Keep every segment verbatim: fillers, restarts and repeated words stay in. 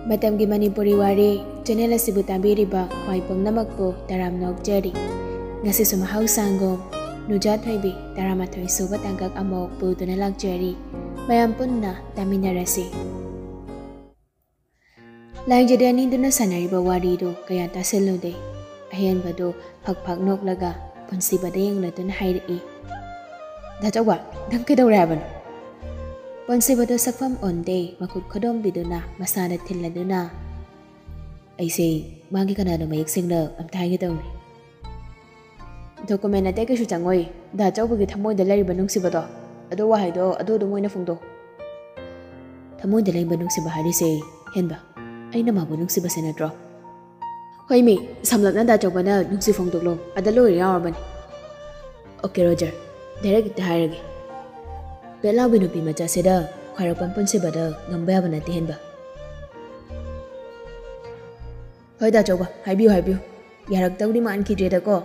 ꯃꯇꯝꯒꯤ ꯃꯅꯤꯄꯨꯔꯤ ꯋꯥꯔꯤ ꯆꯦꯅꯦꯜ ꯑꯁꯤꯕꯨ ꯇꯥꯕꯤꯔꯤꯕ ꯈ꯭ꯋꯥꯏ ꯄꯨꯝꯅꯃꯛꯄꯨ ꯇꯔꯥꯝꯅ ꯑꯣꯛꯆꯔꯤ꯫ ꯉꯁꯤꯁꯨ ꯃꯍꯧꯁꯥꯒꯨꯝ ꯅꯨꯖꯥ ꯊꯣꯏꯕꯤ ꯇꯔꯥꯃꯥꯊꯣꯏ ꯁꯨꯕ ꯇꯥꯡꯀꯛ ꯑꯃꯨꯛ ꯄꯨꯗꯨꯅ ꯂꯥꯛꯆꯔꯤ꯫ ꯃꯌꯥꯝ ꯄꯨꯟꯅ ꯇꯥꯃꯤꯟꯅꯔꯁꯤ꯫ ꯂꯥꯏꯖꯗꯤ ꯑꯅꯤꯗꯨꯅ ꯁꯥꯟꯅꯔꯤꯕ ꯋꯥꯔꯤꯗꯨ ꯀꯌꯥ ꯇꯥꯁꯤꯜꯂꯨꯗꯦ꯫ ꯑꯍꯦꯟꯕꯗꯨ ꯐꯛ ꯐꯛ ꯅꯣꯛꯂꯒ ꯄꯨꯟꯁꯤꯕꯗ ꯌꯦꯡꯂꯗꯨꯅ ꯍꯥꯏꯔꯛꯏ, "ꯗꯥꯆꯧꯕ, ꯅꯪ ꯀꯩꯗꯧꯔꯦ ꯍꯥꯏꯕꯅꯣ?" ꯄꯨꯟꯁꯤꯕꯗꯨ ꯁꯛꯐꯝ ꯑꯣꯟꯗꯦ, ꯃꯈꯨꯠ ꯈꯨꯗꯣꯝꯕꯤꯗꯨꯅ ꯃꯁꯥꯗ ꯊꯤꯜꯂꯗꯨꯅ, "ꯑꯩꯁꯦ ꯃꯥꯒꯤ ꯀꯅꯥꯅꯣ ꯃꯌꯦꯛ ꯁꯦꯡꯅ ꯑꯝꯇ ꯍꯥꯏꯒꯦ ꯇꯧꯅꯤ꯫" "ꯗꯣꯀꯨꯃꯦꯟ ꯑꯇꯩ ꯀꯩꯁꯨ ꯆꯪꯉꯣꯏ꯫ ꯗꯥꯆꯧꯕꯒꯤ ꯊꯃꯣꯏꯗ ꯂꯩꯔꯤꯕ ꯅꯨꯡꯁꯤꯕꯗꯣ, ꯑꯗꯨ ꯋꯥꯍꯩꯗꯣ ꯑꯗꯨ ꯑꯗꯨꯝ ꯑꯣꯏꯅ ꯐꯣꯡꯗꯣꯛ꯫" "ꯊꯃꯣꯏꯗ ꯂꯩꯕ ꯅꯨꯡꯁꯤꯕ ꯍꯥꯏꯔꯤꯁꯦ, ꯍꯦꯟꯕ, ꯑꯩꯅ ꯃꯥꯕꯨ ꯅꯨꯡꯁꯤꯕꯁꯦ ꯅꯠꯇ꯭ꯔꯣ?" "ꯍꯣꯏꯃꯤ, ꯁꯝꯂꯞꯅ ꯗꯥꯆꯧꯕꯅ ꯅꯨꯡꯁꯤ ꯐꯣꯡꯗꯣꯛꯂꯣ, ꯑꯗ ꯂꯣꯏꯔꯦ ꯌꯥꯎꯔꯕꯅꯤ꯫" "ꯑꯣꯀꯦ ꯔꯣꯖꯔ, ꯗꯥꯏꯔꯦꯛ ꯍꯦꯛꯇ ꯍꯥꯏꯔꯒꯦ꯫ ꯄꯦꯠꯂꯥꯎꯕꯤ ꯅꯨꯄꯤ ꯃꯆꯥꯁꯤꯗ ꯈ꯭ꯋꯥꯏꯔꯥꯛꯄꯝ ꯄꯨꯟꯁꯤꯕꯗ ꯉꯝꯕ ꯌꯥꯕ ꯅꯠꯇꯦ, ꯍꯦꯟꯕ꯫" "ꯍꯣꯏ ꯗꯥꯆꯧꯕ, ꯍꯥꯏꯕꯤꯌꯨ, ꯍꯥꯏꯕꯤꯌꯨ꯫ ꯌꯥꯔꯛꯇꯧꯗꯤ ꯃꯥꯟꯈꯤꯗ꯭ꯔꯦꯗꯀꯣ꯫"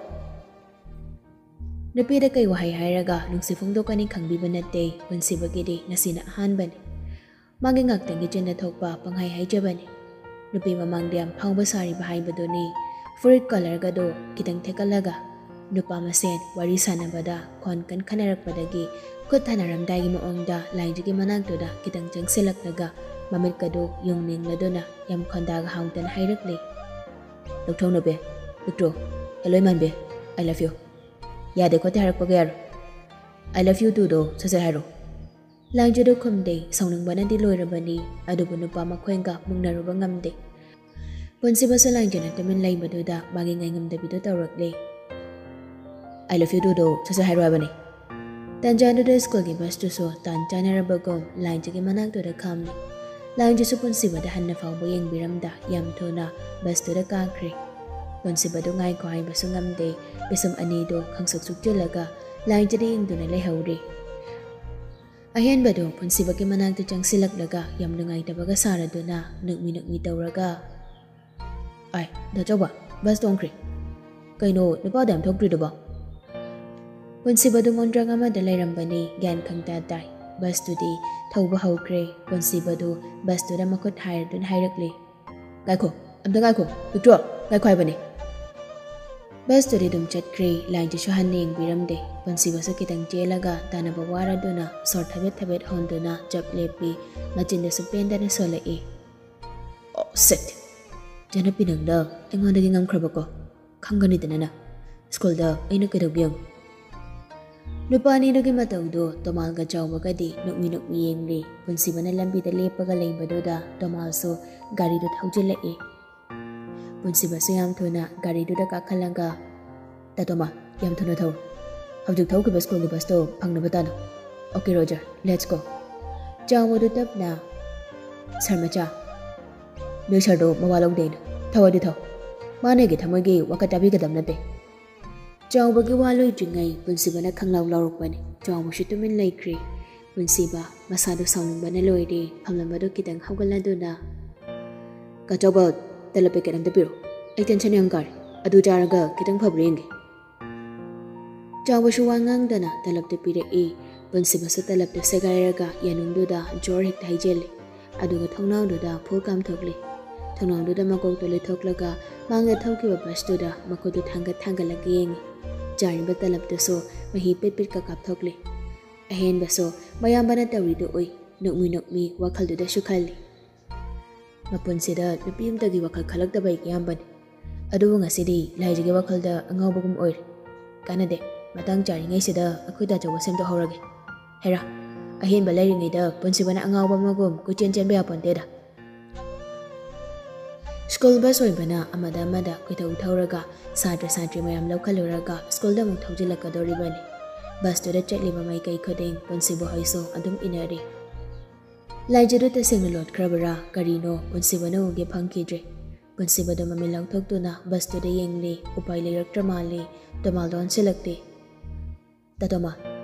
ꯅꯨꯄꯤꯗ ꯀꯩ ꯋꯥꯍꯩ ꯍꯥꯏꯔꯒ ꯅꯨꯡꯁꯤ ꯐꯣꯡꯗꯣꯛꯀꯅꯤ ꯈꯪꯕꯤꯕ ꯅꯠꯇꯦ꯫ ꯄꯨꯟꯁꯤꯕꯒꯤꯗꯤ ꯉꯁꯤꯅ ꯑꯍꯥꯟꯕꯅꯤ꯫ ꯃꯥꯒꯤ ꯉꯥꯛꯇꯪꯒꯤ ꯆꯤꯟꯗ ꯊꯣꯛꯄ ꯄꯪꯍꯥꯏ ꯍꯥꯏꯖꯕꯅꯤ꯫ ꯅꯨꯄꯤ ꯃꯃꯥꯡꯗ ꯌꯥꯝ ꯐꯥꯎꯕ ꯁꯥꯔꯤꯕ ꯍꯥꯏꯕꯗꯨꯅꯤ꯫ ꯐꯨꯔꯤꯠ ꯀꯣꯂꯔꯒꯗꯣ ꯈꯤꯇꯪ ꯊꯦꯛꯀꯠꯂꯒ, ꯅꯨꯄꯥ ꯃꯁꯦꯟ ꯋꯥꯔꯤ ꯁꯥꯟꯅꯕꯗ ꯈꯣꯟ ꯀꯟꯈꯠꯅꯔꯛꯄꯗꯒꯤ ꯈꯨꯠ ꯊꯥꯅꯔꯝꯗꯥꯏꯒꯤ ꯃꯑꯣꯡꯗ ꯂꯥꯏꯖꯒꯤ ꯃꯅꯥꯛꯇꯨꯗ ꯈꯤꯇꯪ ꯆꯪꯁꯤꯜꯂꯛꯂꯒ ꯃꯃꯤꯠꯀꯗꯨ ꯌꯨꯡꯅꯤꯡꯂꯗꯨꯅ ꯌꯥꯝ ꯈꯣꯟꯗꯥꯒ ꯍꯥꯎꯗꯅ ꯍꯥꯏꯔꯛꯂꯤ, "ꯂꯧꯊꯣꯛꯅꯕꯤ, ꯄꯤꯛꯇ꯭ꯔꯨ, ꯍꯦꯂꯣꯏ ꯃꯥꯟꯕꯤ, I love you꯫ ꯌꯥꯗꯦ ꯈꯣꯠꯇꯦ ꯍꯥꯏꯔꯛꯄꯒ ꯌꯥꯔꯣꯏ꯫ I love you too ꯗꯣ ꯁꯠ ꯁꯠ ꯍꯥꯏꯔꯣ꯫" ꯂꯥꯏꯖꯗꯨ ꯈꯨꯝꯗꯦ꯫ ꯁꯥꯎꯅꯤꯡꯕꯅꯗꯤ ꯂꯣꯏꯔꯕꯅꯤ, ꯑꯗꯨꯕꯨ ꯅꯨꯄꯥ ꯃꯈꯣꯏꯒ ꯃꯨꯛꯅꯔꯨꯕ ꯉꯝꯗꯦ꯫ ꯄꯨꯟꯁꯤꯕꯁꯨ ꯂꯥꯏꯖꯅ ꯇꯨꯃꯤꯟ ꯂꯩꯕꯗꯨꯗ ꯃꯥꯒꯤ ꯉꯥꯏꯉꯝꯗꯕꯤꯗꯨ ꯇꯧꯔꯛꯂꯦ꯫ "I love you too ꯗꯣ ꯁꯠ ꯁꯠ ꯍꯥꯏꯔꯣ ꯍꯥꯏꯕꯅꯤ꯫" ꯇꯥꯟꯖꯥꯗꯨꯗ ꯁ꯭ꯀꯨꯜꯒꯤ ꯕꯁꯇꯨꯁꯨ ꯇꯥꯟ ꯆꯥꯟꯅꯔꯕꯒꯨꯝ ꯂꯥꯏꯖꯒꯤ ꯃꯅꯥꯛꯇꯨꯗ ꯈꯥꯝꯃꯤ꯫ ꯂꯥꯏꯖꯁꯨ ꯄꯨꯟꯁꯤꯕꯗ ꯍꯟꯅ ꯐꯥꯎꯕ ꯌꯦꯡꯕꯤꯔꯝꯗ ꯌꯥꯝ ꯊꯨꯅ ꯕꯁꯇꯨꯗ ꯀꯥꯈ꯭ꯔꯦ꯫ ꯄꯨꯟꯁꯤꯕꯗꯨ ꯉꯥꯏꯈꯣ ꯍꯥꯏꯕꯁꯨ ꯉꯝꯗꯦ꯫ ꯄꯤꯁꯨꯝ ꯑꯅꯤꯗꯨ ꯈꯪꯁꯨꯛ ꯁꯨꯛꯆꯤꯜꯂꯒ ꯂꯥꯏꯖꯗ ꯌꯦꯡꯗꯨꯅ ꯂꯩꯍꯧꯔꯦ꯫ ꯑꯍꯦꯟꯕꯗꯨ ꯄꯨꯟꯁꯤꯕꯒꯤ ꯃꯅꯥꯛꯇ ꯆꯪꯁꯤꯜꯂꯛꯂꯒ ꯌꯥꯝ ꯅꯨꯡꯉꯥꯏꯇꯕꯒ ꯁꯥꯔꯗꯨꯅ ꯅꯨꯛꯃꯤ ꯅꯨꯛꯃꯤ ꯇꯧꯔꯒ, "ꯑꯥꯏ, ꯗꯥꯆꯧꯕ, ꯕꯁ ꯇꯣꯡꯈ꯭ꯔꯦ꯫ ꯀꯩꯅꯣ, ꯅꯨꯄꯥꯗ ꯌꯥꯝ ꯊꯣꯛꯇ꯭ꯔꯤꯗꯨꯕꯣ?" ꯄꯨꯟꯁꯤꯕꯗꯨ ꯃꯣꯟꯗ꯭ꯔꯪ ꯑꯃꯗ ꯂꯩꯔꯝꯕꯅꯤ, ꯒ꯭ꯌꯥꯟ ꯈꯪꯇꯥ ꯇꯥꯏ꯫ ꯕꯁꯇꯨꯗꯤ ꯊꯧꯕ ꯍꯧꯈ꯭ꯔꯦ꯫ ꯄꯨꯟꯁꯤꯕꯗꯨ ꯕꯁꯇꯨꯗ ꯃꯈꯨꯠ ꯍꯥꯏꯔꯗꯨꯅ ꯍꯥꯏꯔꯛꯂꯤ, "ꯉꯥꯏꯈꯣ, ꯑꯝꯇ ꯉꯥꯏꯈꯣ, ꯄꯤꯛꯇ꯭ꯔꯣ, ꯉꯥꯏꯈꯣ ꯍꯥꯏꯕꯅꯦ"꯫ ꯕꯁꯇꯨꯗꯤ ꯑꯗꯨꯝ ꯆꯠꯈ꯭ꯔꯦ꯫ ꯂꯥꯏꯟꯗꯨꯁꯨ ꯍꯟꯅ ꯌꯦꯡꯕꯤꯔꯝꯗꯦ꯫ ꯄꯨꯟꯁꯤꯕꯁꯨ ꯈꯤꯇꯪ ꯆꯦꯜꯂꯒ ꯇꯥꯟꯅꯕ ꯋꯥꯔꯗꯨꯅ ꯁꯣꯔ ꯊꯕꯦꯠ ꯊꯕꯦꯠ ꯍꯣꯟꯗꯨꯅ ꯆꯞ ꯂꯦꯞꯄꯤ꯫ ꯃꯆꯤꯟꯗꯁꯨ ꯄꯦꯟꯗꯅ ꯁꯣꯜꯂꯛꯏ, "ꯑꯣ ꯁꯤꯠ! ꯖꯅꯄꯤ, ꯅꯪꯗ ꯑꯩꯉꯣꯟꯗꯒꯤ ꯉꯝꯈ꯭ꯔꯕꯀꯣ? ꯈꯪꯒꯅꯤꯗꯅ ꯅꯪ꯫ ꯁ꯭ꯀꯨꯜꯗ ꯑꯩꯅ ꯀꯩꯗꯧꯒꯦ ꯌꯦꯡꯉꯨ"꯫ ꯅꯨꯄꯥ ꯑꯅꯤꯗꯨꯒꯤ ꯃꯇꯧꯗꯣ ꯇꯣꯃꯥꯜꯒ ꯆꯥꯎꯕꯒꯗꯤ ꯅꯣꯛꯃꯤ ꯅꯣꯛꯃꯤ ꯌꯦꯡꯂꯤ꯫ ꯄꯨꯟꯁꯤꯕꯅ ꯂꯝꯕꯤꯗ ꯂꯦꯞꯄꯒ ꯂꯩꯕꯗꯨꯗ ꯇꯣꯃꯥꯜꯁꯨ ꯒꯥꯔꯤꯗꯨ ꯊꯧꯖꯤꯜꯂꯛꯏ꯫ ꯄꯨꯟꯁꯤꯕꯁꯨ ꯌꯥꯝ ꯊꯨꯅ ꯒꯥꯔꯤꯗꯨꯗ ꯀꯥꯈꯠꯂꯒ, "ꯇꯥꯇꯣꯃꯥ, ꯌꯥꯝ ꯊꯨꯅ ꯊꯧ꯫ ꯍꯧꯖꯤꯛ ꯊꯧꯈꯤꯕ ꯁ꯭ꯀꯨꯜꯒꯤ ꯕꯁꯇꯣ ꯐꯪꯅꯕ ꯇꯥꯅꯧ꯫ Okay Roger, let's go". ꯆꯥꯎꯕꯗꯨ ꯇꯞꯅ, "ꯁꯥꯔ ꯃꯆꯥ, ꯅꯣꯏ ꯁꯥꯔꯗꯣ ꯃꯋꯥ ꯂꯧꯗꯦ ꯑꯩꯅ꯫ ꯊꯧ ꯑꯗꯨ ꯊꯧ꯫ ꯃꯥꯅ ꯑꯩꯒꯤ ꯊꯃꯣꯏꯒꯤ ꯋꯥꯀꯠ ꯇꯥꯕꯤꯒꯗꯕ ꯅꯠꯇꯦ"꯫ ꯆꯥꯎꯕꯒꯤ ꯋꯥ ꯂꯣꯏꯗ꯭ꯔꯤꯉꯩ ꯄꯨꯟꯁꯤꯕꯅ ꯈꯪꯂꯥꯎ ꯂꯥꯎꯔꯛꯄꯅꯤ꯫ ꯆꯥꯎꯕꯁꯨ ꯇꯨꯃꯤꯟ ꯂꯩꯈ꯭ꯔꯦ꯫ ꯄꯨꯟꯁꯤꯕ ꯃꯁꯥꯗꯣ ꯁꯥꯎꯅꯤꯡꯕꯅ ꯂꯣꯏꯔꯦ꯫ ꯐꯝꯂꯝꯕꯗꯣ ꯈꯤꯇꯪ ꯍꯧꯒꯠꯂꯗꯨꯅ, "ꯀꯆꯧꯕ, ꯇꯂꯞ ꯄꯦꯀꯦꯠ ꯑꯝꯇ ꯄꯤꯔꯣ꯫ ꯑꯩ ꯇꯦꯟꯁꯟ ꯌꯥꯝ ꯀꯥꯔꯦ꯫ ꯑꯗꯨ ꯆꯥꯔꯒ ꯈꯤꯇꯪ ꯐꯕ꯭ꯔꯥ ꯌꯦꯡꯒꯦ"꯫ ꯆꯥꯎꯕꯁꯨ ꯋꯥ ꯉꯥꯡꯗꯅ ꯇꯂꯞꯇꯨ ꯄꯤꯔꯛꯏ꯫ ꯄꯨꯟꯁꯤꯕꯁꯨ ꯇꯂꯞꯇꯨ ꯁꯦꯒꯥꯏꯔꯒ ꯌꯥꯅꯨꯡꯗꯨꯗ ꯖꯣꯔ ꯍꯦꯛꯇ ꯍꯩꯖꯤꯜꯂꯤ꯫ ꯑꯗꯨꯒ ꯊꯣꯡꯅꯥꯎꯗꯨꯗ ꯐꯨꯜ ꯀꯥꯝꯊꯣꯛꯂꯤ꯫ ꯊꯣꯡꯅꯥꯎꯗꯨꯗ ꯃꯀꯣꯛꯇꯨ ꯂꯩꯊꯣꯛꯂꯒ ꯃꯥꯡꯗ ꯊꯧꯈꯤꯕ ꯕꯁꯇꯨꯗ ꯃꯈꯨꯠꯇꯨ ꯊꯥꯡꯒꯠ ꯊꯥꯡꯒꯠꯂꯒ ꯌꯦꯡꯉꯤ꯫ ꯆꯥꯔꯤꯕ ꯇꯂꯞꯇꯨꯁꯨ ꯃꯍꯤ ꯄꯤꯠ ꯄꯤꯠꯀ ꯀꯥꯞꯊꯣꯛꯂꯤ꯫ ꯑꯍꯦꯟꯕꯁꯨ ꯃꯌꯥꯝꯕꯅ ꯇꯧꯔꯤꯗꯨ ꯎꯏ꯫ ꯅꯣꯛꯃꯤ ꯅꯣꯛꯃꯤ ꯋꯥꯈꯜꯗꯨꯗꯁꯨ ꯈꯜꯂꯤ, "ꯃꯄꯨꯟꯁꯤꯗ ꯅꯨꯄꯤ ꯑꯃꯇꯒꯤ ꯋꯥꯈꯜ ꯈꯜꯂꯛꯇꯕ ꯑꯩꯒꯤ ꯏꯌꯥꯝꯕꯅꯤ꯫ ꯑꯗꯨꯕꯨ ꯉꯁꯤꯗꯤ ꯂꯥꯏꯖꯒꯤ ꯋꯥꯈꯜꯗ ꯑꯉꯥꯎꯕꯒꯨꯝ ꯑꯣꯏꯔꯦ꯫ ꯀꯥꯟꯅꯗꯦ, ꯃꯇꯥꯡ ꯆꯥꯔꯤꯉꯩꯁꯤꯗ ꯑꯩꯈꯣꯏ ꯇꯥꯆꯧꯕ ꯁꯦꯝꯗꯣꯛꯍꯧꯔꯒꯦ꯫ ꯍꯦꯔꯥ, ꯑꯍꯦꯟꯕ ꯂꯩꯔꯤꯉꯩꯗ ꯄꯨꯟꯁꯤꯕꯅ ꯑꯉꯥꯎꯕ ꯑꯃꯒꯨꯝ ꯀꯣꯏꯆꯦꯟ ꯆꯦꯟꯕ ꯌꯥꯄꯣꯟꯇꯦꯗ"꯫ ꯁ꯭ꯀꯨꯜ ꯕꯁ ꯑꯣꯏꯕꯅ ꯑꯃꯗ ꯑꯃꯗ ꯀꯣꯏꯊꯧ ꯊꯧꯔꯒ ꯁꯥꯇ꯭ꯔ ꯁꯥꯇ꯭ꯔꯤ ꯃꯌꯥꯝ ꯂꯧꯈꯠꯂꯨꯔꯒ ꯁ꯭ꯀꯨꯜꯗ ꯑꯃꯨꯛ ꯊꯧꯖꯤꯜꯂꯛꯀꯗꯧꯔꯤꯕꯅꯤ꯫ ꯕꯁꯇꯨꯗ ꯆꯠꯂꯤꯕ ꯃꯥꯏꯀꯩ ꯈꯨꯗꯤꯡ ꯄꯨꯟꯁꯤꯕ ꯍꯣꯏꯁꯨ ꯑꯗꯨꯝ ꯏꯟꯅꯔꯤ꯫ ꯂꯥꯏꯖꯗꯨ ꯇꯁꯦꯡꯅ ꯂꯣꯠꯈ꯭ꯔꯕꯔꯥ ꯀꯔꯤꯅꯣ ꯄꯨꯟꯁꯤꯕꯅ ꯎꯒꯦ ꯐꯪꯈꯤꯗ꯭ꯔꯦ꯫ ꯄꯨꯟꯁꯤꯕꯗꯨ ꯃꯃꯤꯠ ꯂꯥꯎꯊꯣꯛꯇꯨꯅ ꯕꯁꯇꯨꯗ ꯌꯦꯡꯂꯤ꯫ ꯎꯄꯥꯏ ꯂꯩꯔꯛꯇ꯭ꯔ ꯃꯥꯜꯂꯤ꯫ ꯇꯣꯃꯥꯜꯗꯣ ꯑꯣꯟꯁꯤꯜꯂꯛꯇꯦ꯫ "ꯇꯥꯇꯣꯃꯥ,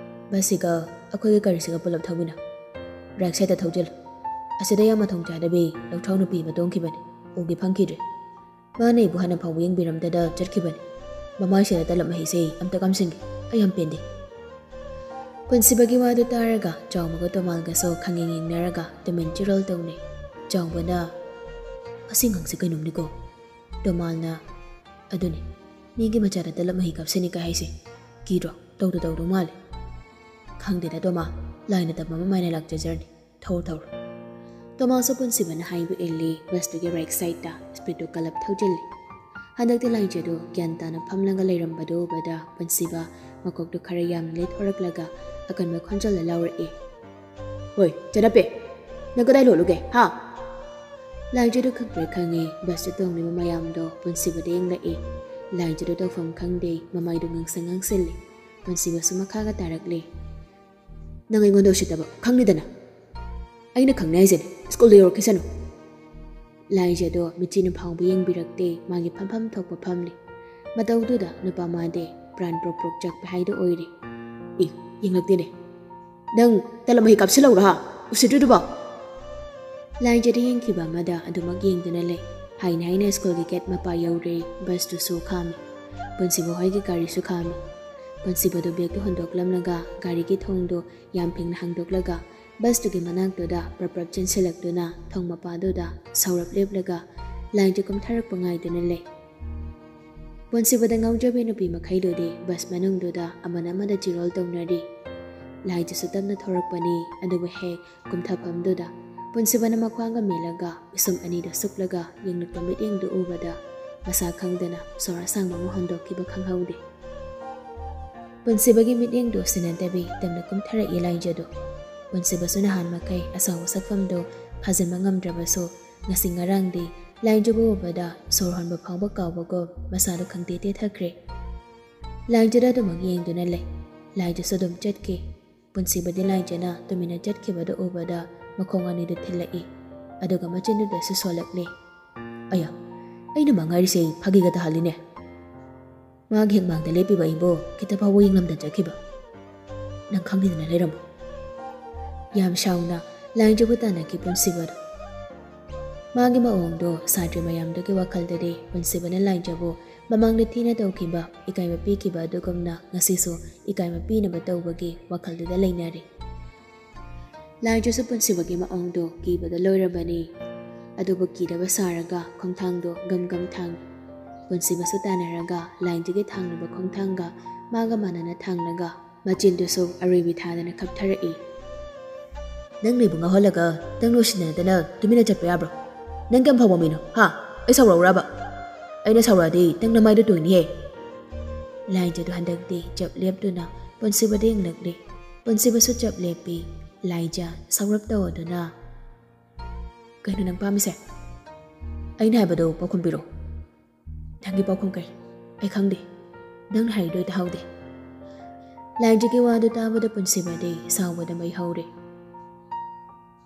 ꯕꯁꯁꯤꯒ ꯑꯩꯈꯣꯏꯒꯤ ꯒꯥꯔꯤꯁꯤꯒ ꯄꯨꯂꯞ ꯊꯧꯃꯤꯟꯅꯧ꯫ ꯔꯥꯏꯠ ꯁꯥꯏꯗꯇ ꯊꯧꯖꯤꯜꯂꯨ꯫ ꯑꯁꯤꯗ ꯌꯥꯝ ꯃꯊꯣꯡ ꯆꯥꯗꯕꯤ ꯂꯧꯊꯥꯎ ꯅꯨꯄꯤ ꯑꯃ ꯇꯣꯡꯈꯤꯕꯅꯤ꯫ ꯎꯒꯦ ꯐꯪꯈꯤꯗ꯭ꯔꯦ꯫ ꯃꯥꯅ ꯑꯩꯕꯨ ꯍꯥꯟꯅ ꯐꯥꯎꯕ ꯌꯦꯡꯕꯤꯔꯝꯗꯅ ꯆꯠꯈꯤꯕꯅꯤ꯫ ꯃꯃꯥꯏꯁꯤꯗ ꯇꯂꯞ ꯃꯍꯤꯁꯦ ꯑꯝꯇ ꯀꯥꯝꯁꯤꯟꯒꯦ꯫ ꯑꯩ ꯌꯥꯝ ꯄꯦꯟꯗꯦ"꯫ ꯄꯨꯟꯁꯤꯕꯒꯤ ꯋꯥꯗꯨ ꯇꯥꯔꯒ ꯆꯥꯎꯕꯒ ꯇꯣꯃꯥꯜꯒꯁꯨ ꯈꯪꯌꯦꯡ ꯌꯦꯡꯅꯔꯒ ꯇꯨꯃꯤꯟ ꯆꯤꯔꯣꯜ ꯇꯧꯅꯩ꯫ ꯆꯥꯎꯕꯅ, "ꯑꯁꯤ ꯑꯉꯥꯡꯁꯦ ꯀꯩꯅꯣꯝꯅꯤꯀꯣ?" ꯇꯣꯃꯥꯜꯅ, "ꯑꯗꯨꯅꯤ, ꯃꯤꯒꯤ ꯃꯆꯥꯗ ꯇꯂꯞ ꯃꯍꯤ ꯀꯥꯞꯁꯤꯟꯅꯤꯒ ꯍꯥꯏꯁꯦ꯫ ꯀꯤꯗ꯭ꯔꯣ? ꯇꯧꯗ ꯇꯧꯗꯧ ꯃꯥꯜꯂꯦ꯫" "ꯈꯪꯗꯦꯗ ꯇꯣꯃꯥꯜ, ꯂꯥꯏꯅ ꯇꯝꯕ ꯑꯃ ꯃꯥꯏꯅ ꯂꯥꯛꯆꯖꯔꯅꯤ꯫ ꯊꯧꯔꯣ, ꯊꯧꯔꯣ꯫" ꯇꯣꯃꯥꯜꯁꯨ ꯄꯨꯟꯁꯤꯕꯅ ꯍꯥꯏꯕ ꯏꯜꯂꯤ, ꯕꯁꯇꯨꯒꯤ ꯔꯥꯏꯠ ꯁꯥꯏꯗꯇ ꯁ꯭ꯄꯤꯗꯇꯨ ꯀꯜꯂꯞ ꯊꯧꯖꯤꯜꯂꯤ꯫ ꯍꯟꯗꯛꯇꯤ ꯂꯥꯏꯖꯗꯨ ꯒ꯭ꯌꯥꯟ ꯇꯥꯅ ꯐꯝꯂꯒ ꯂꯩꯔꯝꯕꯗꯨ ꯎꯕꯗ ꯄꯨꯟꯁꯤꯕ ꯃꯀꯣꯛꯇꯨ ꯈꯔ ꯌꯥꯝꯅ ꯂꯩꯊꯣꯔꯛꯂꯒ ꯑꯀꯟꯕ ꯈꯣꯟꯖꯦꯜꯗ ꯂꯥꯎꯔꯛꯏ, "ꯍꯣꯏ, ꯆꯅꯞꯄꯦ, ꯅꯪ ꯀꯗꯥꯏ ꯂꯣꯠꯂꯨꯒꯦ, ꯍꯥ?" ꯂꯥꯏꯖꯗꯨ ꯈꯪꯄ꯭ꯔꯦ ꯈꯪꯉꯤ, ꯕꯁꯇ ꯇꯣꯡꯂꯤꯕ ꯃꯌꯥꯝꯗꯣ ꯄꯨꯟꯁꯤꯕꯗ ꯌꯦꯡꯂꯛꯏ꯫ ꯂꯥꯏꯖꯗꯨ ꯇꯧꯐꯝ ꯈꯪꯗꯦ, ꯃꯃꯥꯏꯗꯨ ꯉꯥꯡꯁꯪ ꯉꯥꯡꯁꯤꯜꯂꯤ꯫ ꯄꯨꯟꯁꯤꯕꯁꯨ ꯃꯈꯥꯒ ꯇꯥꯔꯛꯂꯤ꯫ "ꯅꯪ ꯑꯩꯉꯣꯟꯗ ꯎꯁꯤꯠꯇꯕ ꯈꯪꯂꯤꯗꯅ꯫ ꯑꯩꯅ ꯈꯪꯅꯤ ꯍꯥꯏꯁꯤꯅꯤ, ꯁ꯭ꯀꯨꯜꯗ ꯌꯧꯔꯛꯈꯤꯁꯅꯨ꯫" ꯂꯥꯏꯖꯗꯣ ꯃꯤꯠꯆꯤꯅ ꯐꯥꯎꯕ ꯌꯦꯡꯕꯤꯔꯛꯇꯦ, ꯃꯥꯒꯤ ꯐꯝꯐꯝ ꯊꯣꯛꯄ ꯐꯝꯂꯤ꯫ ꯃꯇꯧꯗꯨꯗ ꯅꯨꯄꯥ ꯃꯥꯗꯤ ꯄ꯭ꯔꯥꯟ ꯄ꯭ꯔꯣꯛ ꯄ꯭ꯔꯣꯛ ꯆꯥꯛꯄ ꯍꯥꯏꯗꯣ ꯑꯣꯏꯔꯦ꯫ "ꯏ, ꯌꯦꯡꯂꯛꯇꯦꯅꯦ꯫ ꯅꯪ ꯇꯂꯞ ꯃꯍꯤ ꯀꯥꯞꯁꯤꯜꯂꯧꯔꯥ? ꯎꯁꯤꯠꯇ꯭ꯔꯤꯗꯨꯕꯣ?" ꯂꯥꯏꯖꯗ ꯌꯦꯡꯈꯤꯕ ꯑꯃꯗ ꯑꯗꯨꯃꯛ ꯌꯦꯡꯗꯨꯅ ꯂꯩ꯫ ꯍꯥꯏꯅ ꯍꯥꯏꯅ ꯁ꯭ꯀꯨꯜꯒꯤ ꯒꯦꯠ ꯃꯄꯥ ꯌꯧꯔꯦ, ꯕꯁꯇꯨꯁꯨ ꯈꯥꯝꯃꯤ꯫ ꯄꯨꯟꯁꯤꯕ ꯍꯣꯏꯒꯤ ꯒꯥꯔꯤꯁꯨ ꯈꯥꯝꯃꯤ꯫ ꯄꯨꯟꯁꯤꯕꯗꯨ ꯕꯦꯒꯇꯨ ꯍꯨꯟꯗꯣꯛꯂꯝꯂꯒ ꯒꯥꯔꯤꯒꯤ ꯊꯣꯡꯗꯨ ꯌꯥꯝ ꯐꯤꯡꯅ ꯍꯥꯡꯗꯣꯛꯂꯒ ꯕꯁꯇꯨꯒꯤ ꯃꯅꯥꯛꯇꯨꯗ ꯄ꯭ꯔꯞ ꯄ꯭ꯔꯞ ꯆꯦꯟꯁꯤꯜꯂꯛꯇꯨꯅ ꯊꯣꯡ ꯃꯄꯥꯗꯨꯗ ꯁꯧꯔꯞ ꯂꯦꯞꯂꯒ ꯂꯥꯏꯟꯗꯨ ꯀꯨꯝꯊꯔꯛꯄ ꯉꯥꯏꯗꯨꯅ ꯂꯩ꯫ ꯄꯨꯟꯁꯤꯕꯗ ꯉꯥꯎꯖꯕꯤ ꯅꯨꯄꯤ ꯃꯈꯩꯗꯨꯗꯤ ꯕꯁ ꯃꯅꯨꯡꯗꯨꯗ ꯑꯃꯅ ꯑꯃꯗ ꯆꯤꯔꯣꯜ ꯇꯧꯅꯔꯤ꯫ ꯂꯥꯏꯗꯨꯁꯨ ꯇꯞꯅ ꯊꯧꯔꯛꯄꯅꯤ, ꯑꯗꯨꯕꯨ ꯍꯦꯛ ꯀꯨꯝꯊꯐꯝꯗꯨꯗ ꯄꯨꯟꯁꯤꯕꯅ ꯃꯈ꯭ꯋꯥꯡꯒ ꯃꯦꯜꯂꯒ ꯄꯤꯁꯨꯝ ꯑꯅꯤꯗꯨ ꯁꯨꯞꯂꯒ ꯌꯦꯡꯂꯛꯄ ꯃꯤꯠꯌꯦꯡꯗꯨ ꯎꯕꯗ ꯃꯁꯥ ꯈꯪꯗꯅ ꯁꯣꯔ ꯑꯁꯥꯡꯕ ꯑꯃ ꯍꯣꯟꯗꯣꯛꯈꯤꯕ ꯈꯪꯍꯧꯗꯦ꯫ ꯄꯨꯟꯁꯤꯕꯒꯤ ꯃꯤꯠꯌꯦꯡꯗꯨ ꯁꯤꯟꯅꯗꯕꯤ ꯇꯞꯅ ꯀꯨꯝꯊꯔꯛꯏ ꯂꯥꯏꯖꯗꯨ꯫ ꯄꯨꯟꯁꯤꯕꯁꯨ ꯅꯍꯥꯟ ꯃꯈꯩ ꯑꯁꯥꯎꯕ ꯁꯛꯐꯝꯗꯨ ꯐꯥꯖꯤꯟꯕ ꯉꯝꯗ꯭ꯔꯕꯁꯨ ꯉꯁꯤ ꯉꯔꯥꯡꯗꯤ ꯂꯥꯏꯖꯕꯨ ꯎꯕꯗ ꯁꯣꯔ ꯍꯣꯟꯕ ꯐꯥꯎꯕ ꯀꯥꯎꯕꯒꯨꯝ ꯃꯁꯥꯗꯨ ꯈꯪꯇꯦ ꯇꯦꯊꯈ꯭ꯔꯦ꯫ ꯂꯥꯏꯖꯗ ꯑꯗꯨꯃꯛ ꯌꯦꯡꯗꯨꯅ ꯂꯩ꯫ ꯂꯥꯏꯖꯁꯨ ꯑꯗꯨꯝ ꯆꯠꯈꯤ꯫ ꯄꯨꯟꯁꯤꯕꯗꯤ ꯂꯥꯏꯖꯅ ꯇꯨꯃꯤꯟꯅ ꯆꯠꯈꯤꯕꯗꯨ ꯎꯕꯗ ꯃꯈꯣꯡ ꯑꯅꯤꯗꯨ ꯊꯤꯜꯂꯛꯏ, ꯑꯗꯨꯒ ꯃꯆꯤꯟꯗꯨꯗꯁꯨ ꯁꯣꯜꯂꯛꯂꯤ꯫ "ꯑꯌꯥ, ꯑꯩꯅ ꯃꯉꯥꯏꯔꯤꯁꯦ ꯐꯥꯒꯤꯒ ꯇꯥꯍꯜꯂꯤꯅꯦ꯫ ꯃꯥꯒꯤ ꯍꯦꯛ ꯃꯥꯡꯗ ꯂꯦꯞꯄꯤꯕ ꯑꯩꯕꯨ ꯈꯤꯇ ꯐꯥꯎꯕ ꯌꯦꯡꯂꯝꯗ ꯆꯠꯈꯤꯕ꯫ ꯅꯪ ꯈꯪꯗꯗꯅ ꯂꯩꯔꯝꯃꯣ꯫" ꯌꯥꯝ ꯁꯥꯎꯅ ꯂꯥꯏꯖꯕꯨ ꯇꯥꯟꯅꯈꯤ ꯄꯨꯟꯁꯤꯕꯗꯨ꯫ ꯃꯥꯒꯤ ꯃꯑꯣꯡꯗꯣ ꯁꯥꯇ꯭ꯔ ꯃꯌꯥꯝꯗꯨꯒꯤ ꯋꯥꯈꯜꯗꯗꯤ ꯄꯨꯟꯁꯤꯕꯅ ꯂꯥꯏꯖꯕꯨ ꯃꯃꯥꯡꯗ ꯊꯤꯅ ꯇꯧꯈꯤꯕ, ꯏꯀꯥꯏꯕ ꯄꯤꯈꯤꯕ ꯑꯗꯨꯒꯨꯝꯅ ꯉꯁꯤꯁꯨ ꯏꯀꯥꯏꯕ ꯄꯤꯅꯕ ꯇꯧꯕꯒꯤ ꯋꯥꯈꯜꯗꯨꯗ ꯂꯩꯅꯔꯤ꯫ ꯂꯥꯏꯖꯁꯨ ꯄꯨꯟꯁꯤꯕꯒꯤ ꯃꯑꯣꯡꯗꯣ ꯀꯤꯕꯗ ꯂꯣꯏꯔꯕꯅꯤ꯫ ꯑꯗꯨꯕꯨ ꯀꯤꯗꯕ ꯁꯥꯔꯒ ꯈꯣꯡꯊꯥꯡꯗꯣ ꯒꯝ ꯒꯝ ꯊꯥꯡꯏ꯫ ꯄꯨꯟꯁꯤꯕꯁꯨ ꯇꯥꯟꯅꯔꯒ ꯂꯥꯏꯟꯗꯒꯤ ꯊꯥꯡꯂꯤꯕ ꯈꯣꯡꯊꯥꯡꯒ ꯃꯥꯒ ꯃꯥꯟꯅꯅ ꯊꯥꯡꯂꯒ ꯃꯆꯤꯟꯗꯨꯁꯨ ꯑꯔꯣꯏꯕꯤ ꯊꯥꯗꯅ ꯈꯞꯊꯔꯛꯏ꯫ "ꯅꯪꯅ ꯑꯩꯕꯨ ꯉꯥꯎꯍꯜꯂꯒ ꯅꯪ ꯂꯣꯏꯁꯤꯟꯅꯗꯅ ꯇꯨꯃꯤꯟꯅ ꯆꯠꯄ ꯌꯥꯕ꯭ꯔꯣ? ꯅꯪ ꯀꯌꯥꯝ ꯐꯕ ꯃꯤꯅꯣ, ꯍꯥ? ꯑꯩ ꯁꯥꯎꯔꯛꯎꯔꯕ? ꯑꯩꯅ ꯁꯥꯎꯔꯛꯑꯗꯤ ꯅꯪ ꯅꯃꯥꯏꯗꯣ ꯇꯣꯏꯅꯤꯍꯦ!" ꯂꯥꯏꯖꯗꯨ ꯍꯟꯗꯛꯇꯤ ꯆꯞ ꯂꯦꯞꯇꯨꯅ ꯄꯨꯟꯁꯤꯕꯗ ꯌꯦꯡꯂꯛꯂꯦ꯫ ꯄꯨꯟꯁꯤꯕꯁꯨ ꯆꯞ ꯂꯦꯞꯄꯤ꯫ ꯂꯥꯏꯖ ꯁꯥꯎꯔꯞ ꯇꯧꯗꯨꯅ, "ꯀꯩꯅꯣ ꯅꯪ ꯄꯥꯝꯃꯤꯁꯦ? ꯑꯩꯅ ꯍꯥꯏꯕꯗꯣ ꯄꯥꯎꯈꯨꯝ ꯄꯤꯔꯣ꯫ ꯅꯪꯒꯤ ꯄꯥꯎꯈꯨꯝ ꯀꯩ? ꯑꯩ ꯈꯪꯗꯦ꯫ ꯅꯪꯅ ꯍꯥꯏꯔꯤꯗꯣ ꯑꯩ ꯇꯥꯍꯧꯗꯦ꯫" ꯂꯥꯏꯖꯒꯤ ꯋꯥꯗꯨ ꯇꯥꯕꯗ ꯄꯨꯟꯁꯤꯕꯗꯤ ꯁꯥꯎꯕꯗ ꯃꯩ ꯍꯧꯔꯦ꯫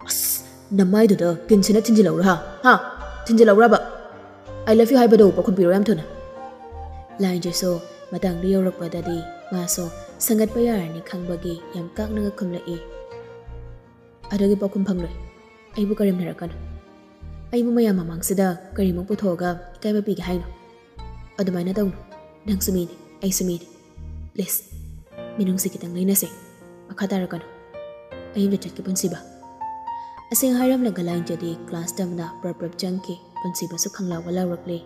"ꯑꯁ, ꯅꯃꯥꯏꯗꯨꯗ ꯀꯤꯟꯁꯤꯅ ꯊꯤꯟꯖꯤꯜꯂꯧꯔꯥ, ꯍꯥ? ꯍꯥ? ꯊꯤꯟꯖꯤꯜꯂꯧꯔꯕ? I love you ꯍꯥꯏꯕꯗꯣ ꯄꯥꯎꯈꯨꯝ ꯄꯤꯔꯣ ꯌꯥꯝ ꯊꯨꯅ꯫" ꯂꯥꯏꯖꯁꯨ ꯃꯇꯥꯡꯗꯨ ꯌꯧꯔꯛꯄꯗꯗꯤ ꯃꯥꯁꯨ ꯁꯪꯒꯠꯄ ꯌꯥꯔꯅꯤ ꯈꯪꯕꯒꯤ ꯌꯥꯝ ꯀꯥꯛꯅꯒ ꯈꯨꯝꯂꯛꯏ꯫ "ꯑꯗꯨꯒꯤ ꯄꯥꯎꯈꯨꯝ ꯐꯪꯂꯣꯏ꯫ ꯑꯩꯕꯨ ꯀꯔꯦꯝꯅꯔꯛꯀꯅꯨ꯫ ꯑꯩꯕꯨ ꯃꯌꯥꯝ ꯃꯃꯥꯡꯁꯤꯗ ꯀꯔꯤꯃꯨꯛ ꯄꯨꯊꯣꯛꯑꯒ ꯏꯀꯥꯏꯕ ꯄꯤꯒꯦ ꯍꯥꯏꯅꯣ? ꯑꯗꯨꯃꯥꯏꯅ ꯇꯧꯅꯨ꯫ ꯅꯪꯁꯨ ꯃꯤꯅꯤ, ꯑꯩꯁꯨ ꯃꯤꯅꯤ꯫ Please, ꯃꯤꯅꯨꯡꯁꯤ ꯈꯤꯇꯪ ꯂꯩꯅꯁꯦ꯫ ꯃꯈꯥ ꯇꯥꯔꯛꯀꯅꯨ꯫ ꯑꯩ ꯑꯝꯇ ꯆꯠꯀꯦ, ꯄꯨꯟꯁꯤꯕ꯫" ꯑꯁꯦꯡ ꯍꯥꯏꯔꯝꯂꯒ ꯂꯥꯏꯖꯗꯤ class ꯇꯝꯅ ꯄ꯭ꯔꯞ ꯄ꯭ꯔꯞ ꯆꯪꯈꯤ꯫ ꯄꯨꯟꯁꯤꯕꯁꯨ ꯈꯪꯂꯥꯎꯕ ꯂꯥꯎꯔꯛꯂꯦ꯫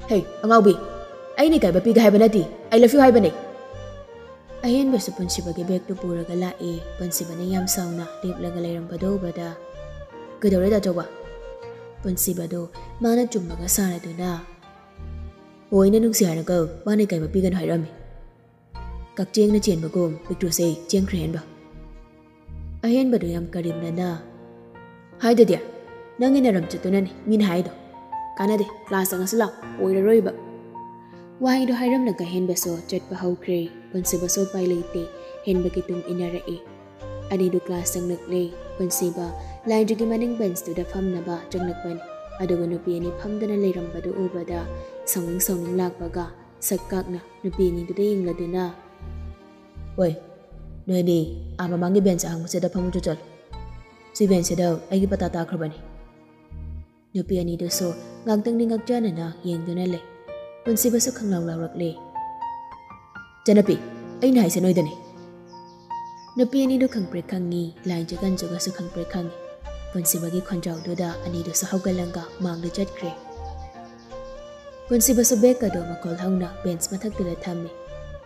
"ꯍꯦ, ꯑꯉꯥꯎꯕꯤ! ꯑꯩꯅ ꯏꯀꯥꯏꯕ ꯄꯤꯒꯦ ꯍꯥꯏꯕ ꯅꯠꯇꯦ, I love you ꯍꯥꯏꯕꯅꯦ!" ꯑꯍꯦꯟꯕꯁꯨ ꯄꯨꯟꯁꯤꯕꯒꯤ bag ꯇꯨ ꯄꯨꯔꯒ ꯂꯥꯛꯏ꯫ ꯄꯨꯟꯁꯤꯕꯅ ꯌꯥꯝ ꯁꯥꯎꯅ ꯂꯦꯞꯂꯒ ꯂꯩꯔꯝꯕꯗꯨ ꯎꯕꯗ, "ꯀꯩꯗꯧꯔꯦ, ꯗꯥ ꯆꯧꯕ?" ꯄꯨꯟꯁꯤꯕꯗꯨ ꯃꯥꯅ ꯆꯨꯝꯃꯒ ꯁꯥꯔꯗꯨꯅ, "ꯍꯣꯏꯅ ꯅꯨꯡꯁꯤ ꯍꯥꯏꯔꯒ ꯃꯥꯅ ꯏꯀꯥꯏꯕ ꯄꯤꯒꯅꯨ ꯍꯥꯏꯔꯝꯃꯤ꯫ ꯀꯛꯆꯦꯡꯅ ꯆꯦꯟꯕꯒꯨꯝ ꯄꯤꯛꯇ꯭ꯔꯨꯁꯦ ꯆꯦꯟꯈ꯭ꯔꯦ ꯍꯦꯟꯕ꯫" ꯑꯍꯦꯟꯕꯗꯨ ꯌꯥꯝ ꯀꯔꯦꯝꯅꯅ, "ꯍꯥꯏꯗꯗꯤ, ꯅꯪꯒꯤ ꯅꯔꯝ ꯆꯠꯇꯨꯅꯅꯤ ꯃꯤꯅ ꯍꯥꯏꯗꯣ꯫ ꯀꯥꯟꯅꯗꯦ, class ꯆꯪꯉꯁꯤ ꯂꯥꯎ, ꯑꯣꯏꯔꯔꯣꯏꯕ꯫" ꯋꯥꯍꯩꯗꯣ ꯍꯥꯏꯔꯝꯂꯒ ꯍꯦꯟꯕꯁꯨ ꯆꯠꯄ ꯍꯧꯈ꯭ꯔꯦ꯫ ꯄꯨꯟꯁꯤꯕꯁꯨ ꯎꯄꯥꯏ ꯂꯩꯇꯦ, ꯍꯦꯟꯕꯒꯤ ꯇꯨꯡ ꯏꯟꯅꯔꯛꯏ꯫ ꯑꯅꯤꯗꯨ class ꯆꯪꯂꯛꯂꯦ꯫ ꯄꯨꯟꯁꯤꯕ ꯂꯥꯏꯟꯗ꯭ꯔꯤꯒꯤ ꯃꯅꯤꯡ bench ꯇꯨꯗ ꯐꯝꯅꯕ ꯆꯪꯂꯛꯄꯅꯤ꯫ ꯑꯗꯨꯒ ꯅꯨꯄꯤ ꯑꯅꯤ ꯐꯝꯗꯨꯅ ꯂꯩꯔꯝꯕꯗꯨ ꯎꯕꯗ ꯁꯥꯎꯅꯤꯡ ꯁꯥꯎꯅꯤꯡ ꯂꯥꯛꯄꯒ ꯁꯛ ꯀꯥꯛꯅ ꯅꯨꯄꯤ ꯑꯅꯤꯗꯨꯗ ꯌꯦꯡꯂꯗꯨꯅ, "ꯍꯣꯏ, ꯅꯣꯏ ꯑꯅꯤ ꯑꯥ ꯃꯃꯥꯡꯒꯤ bench ꯑꯍꯥꯡꯕꯁꯤꯗ ꯐꯝꯃꯨ ꯆꯠꯂꯣ꯫ ꯁꯤ bench ꯁꯤꯗ ꯑꯩꯒꯤ ꯄꯇꯥ ꯇꯥꯈ꯭ꯔꯕꯅꯤ꯫" ꯅꯨꯄꯤ ꯑꯅꯤꯗꯨꯁꯨ ꯉꯥꯛꯇꯪꯗꯤ ꯉꯛꯆꯥꯟꯅꯅ ꯌꯦꯡꯗꯨꯅ ꯂꯩ꯫ ꯄꯨꯟꯁꯤꯕꯁꯨ ꯈꯪꯂꯥꯎ ꯂꯥꯎꯔꯛꯂꯦ꯫ "ꯆꯅꯄꯤ, ꯑꯩꯅ ꯍꯥꯏꯁꯦ ꯅꯣꯏꯗꯅꯤ!" ꯅꯨꯄꯤ ꯑꯅꯤꯗꯨ ꯈꯪꯄ꯭ꯔꯦꯛ ꯈꯪꯉꯤ, ꯂꯥꯏꯟꯖꯒ ꯑꯟꯖꯨꯒꯁꯨ ꯈꯪꯄ꯭ꯔꯦꯛ ꯈꯪꯉꯤ꯫ ꯄꯨꯟꯁꯤꯕꯒꯤ ꯈꯣꯟꯖꯥꯎꯗꯨꯗ ꯑꯅꯤꯗꯨꯁꯨ ꯍꯧꯒꯠꯂꯒ ꯃꯥꯡꯗ ꯆꯠꯈ꯭ꯔꯦ꯫ ꯄꯨꯟꯁꯤꯕꯁꯨ ꯕꯦꯒ ꯑꯗꯨ ꯃꯈꯣꯜ ꯍꯧꯅ ꯕꯦꯟꯁ ꯃꯊꯛꯇꯨꯗ ꯊꯝꯃꯤ꯫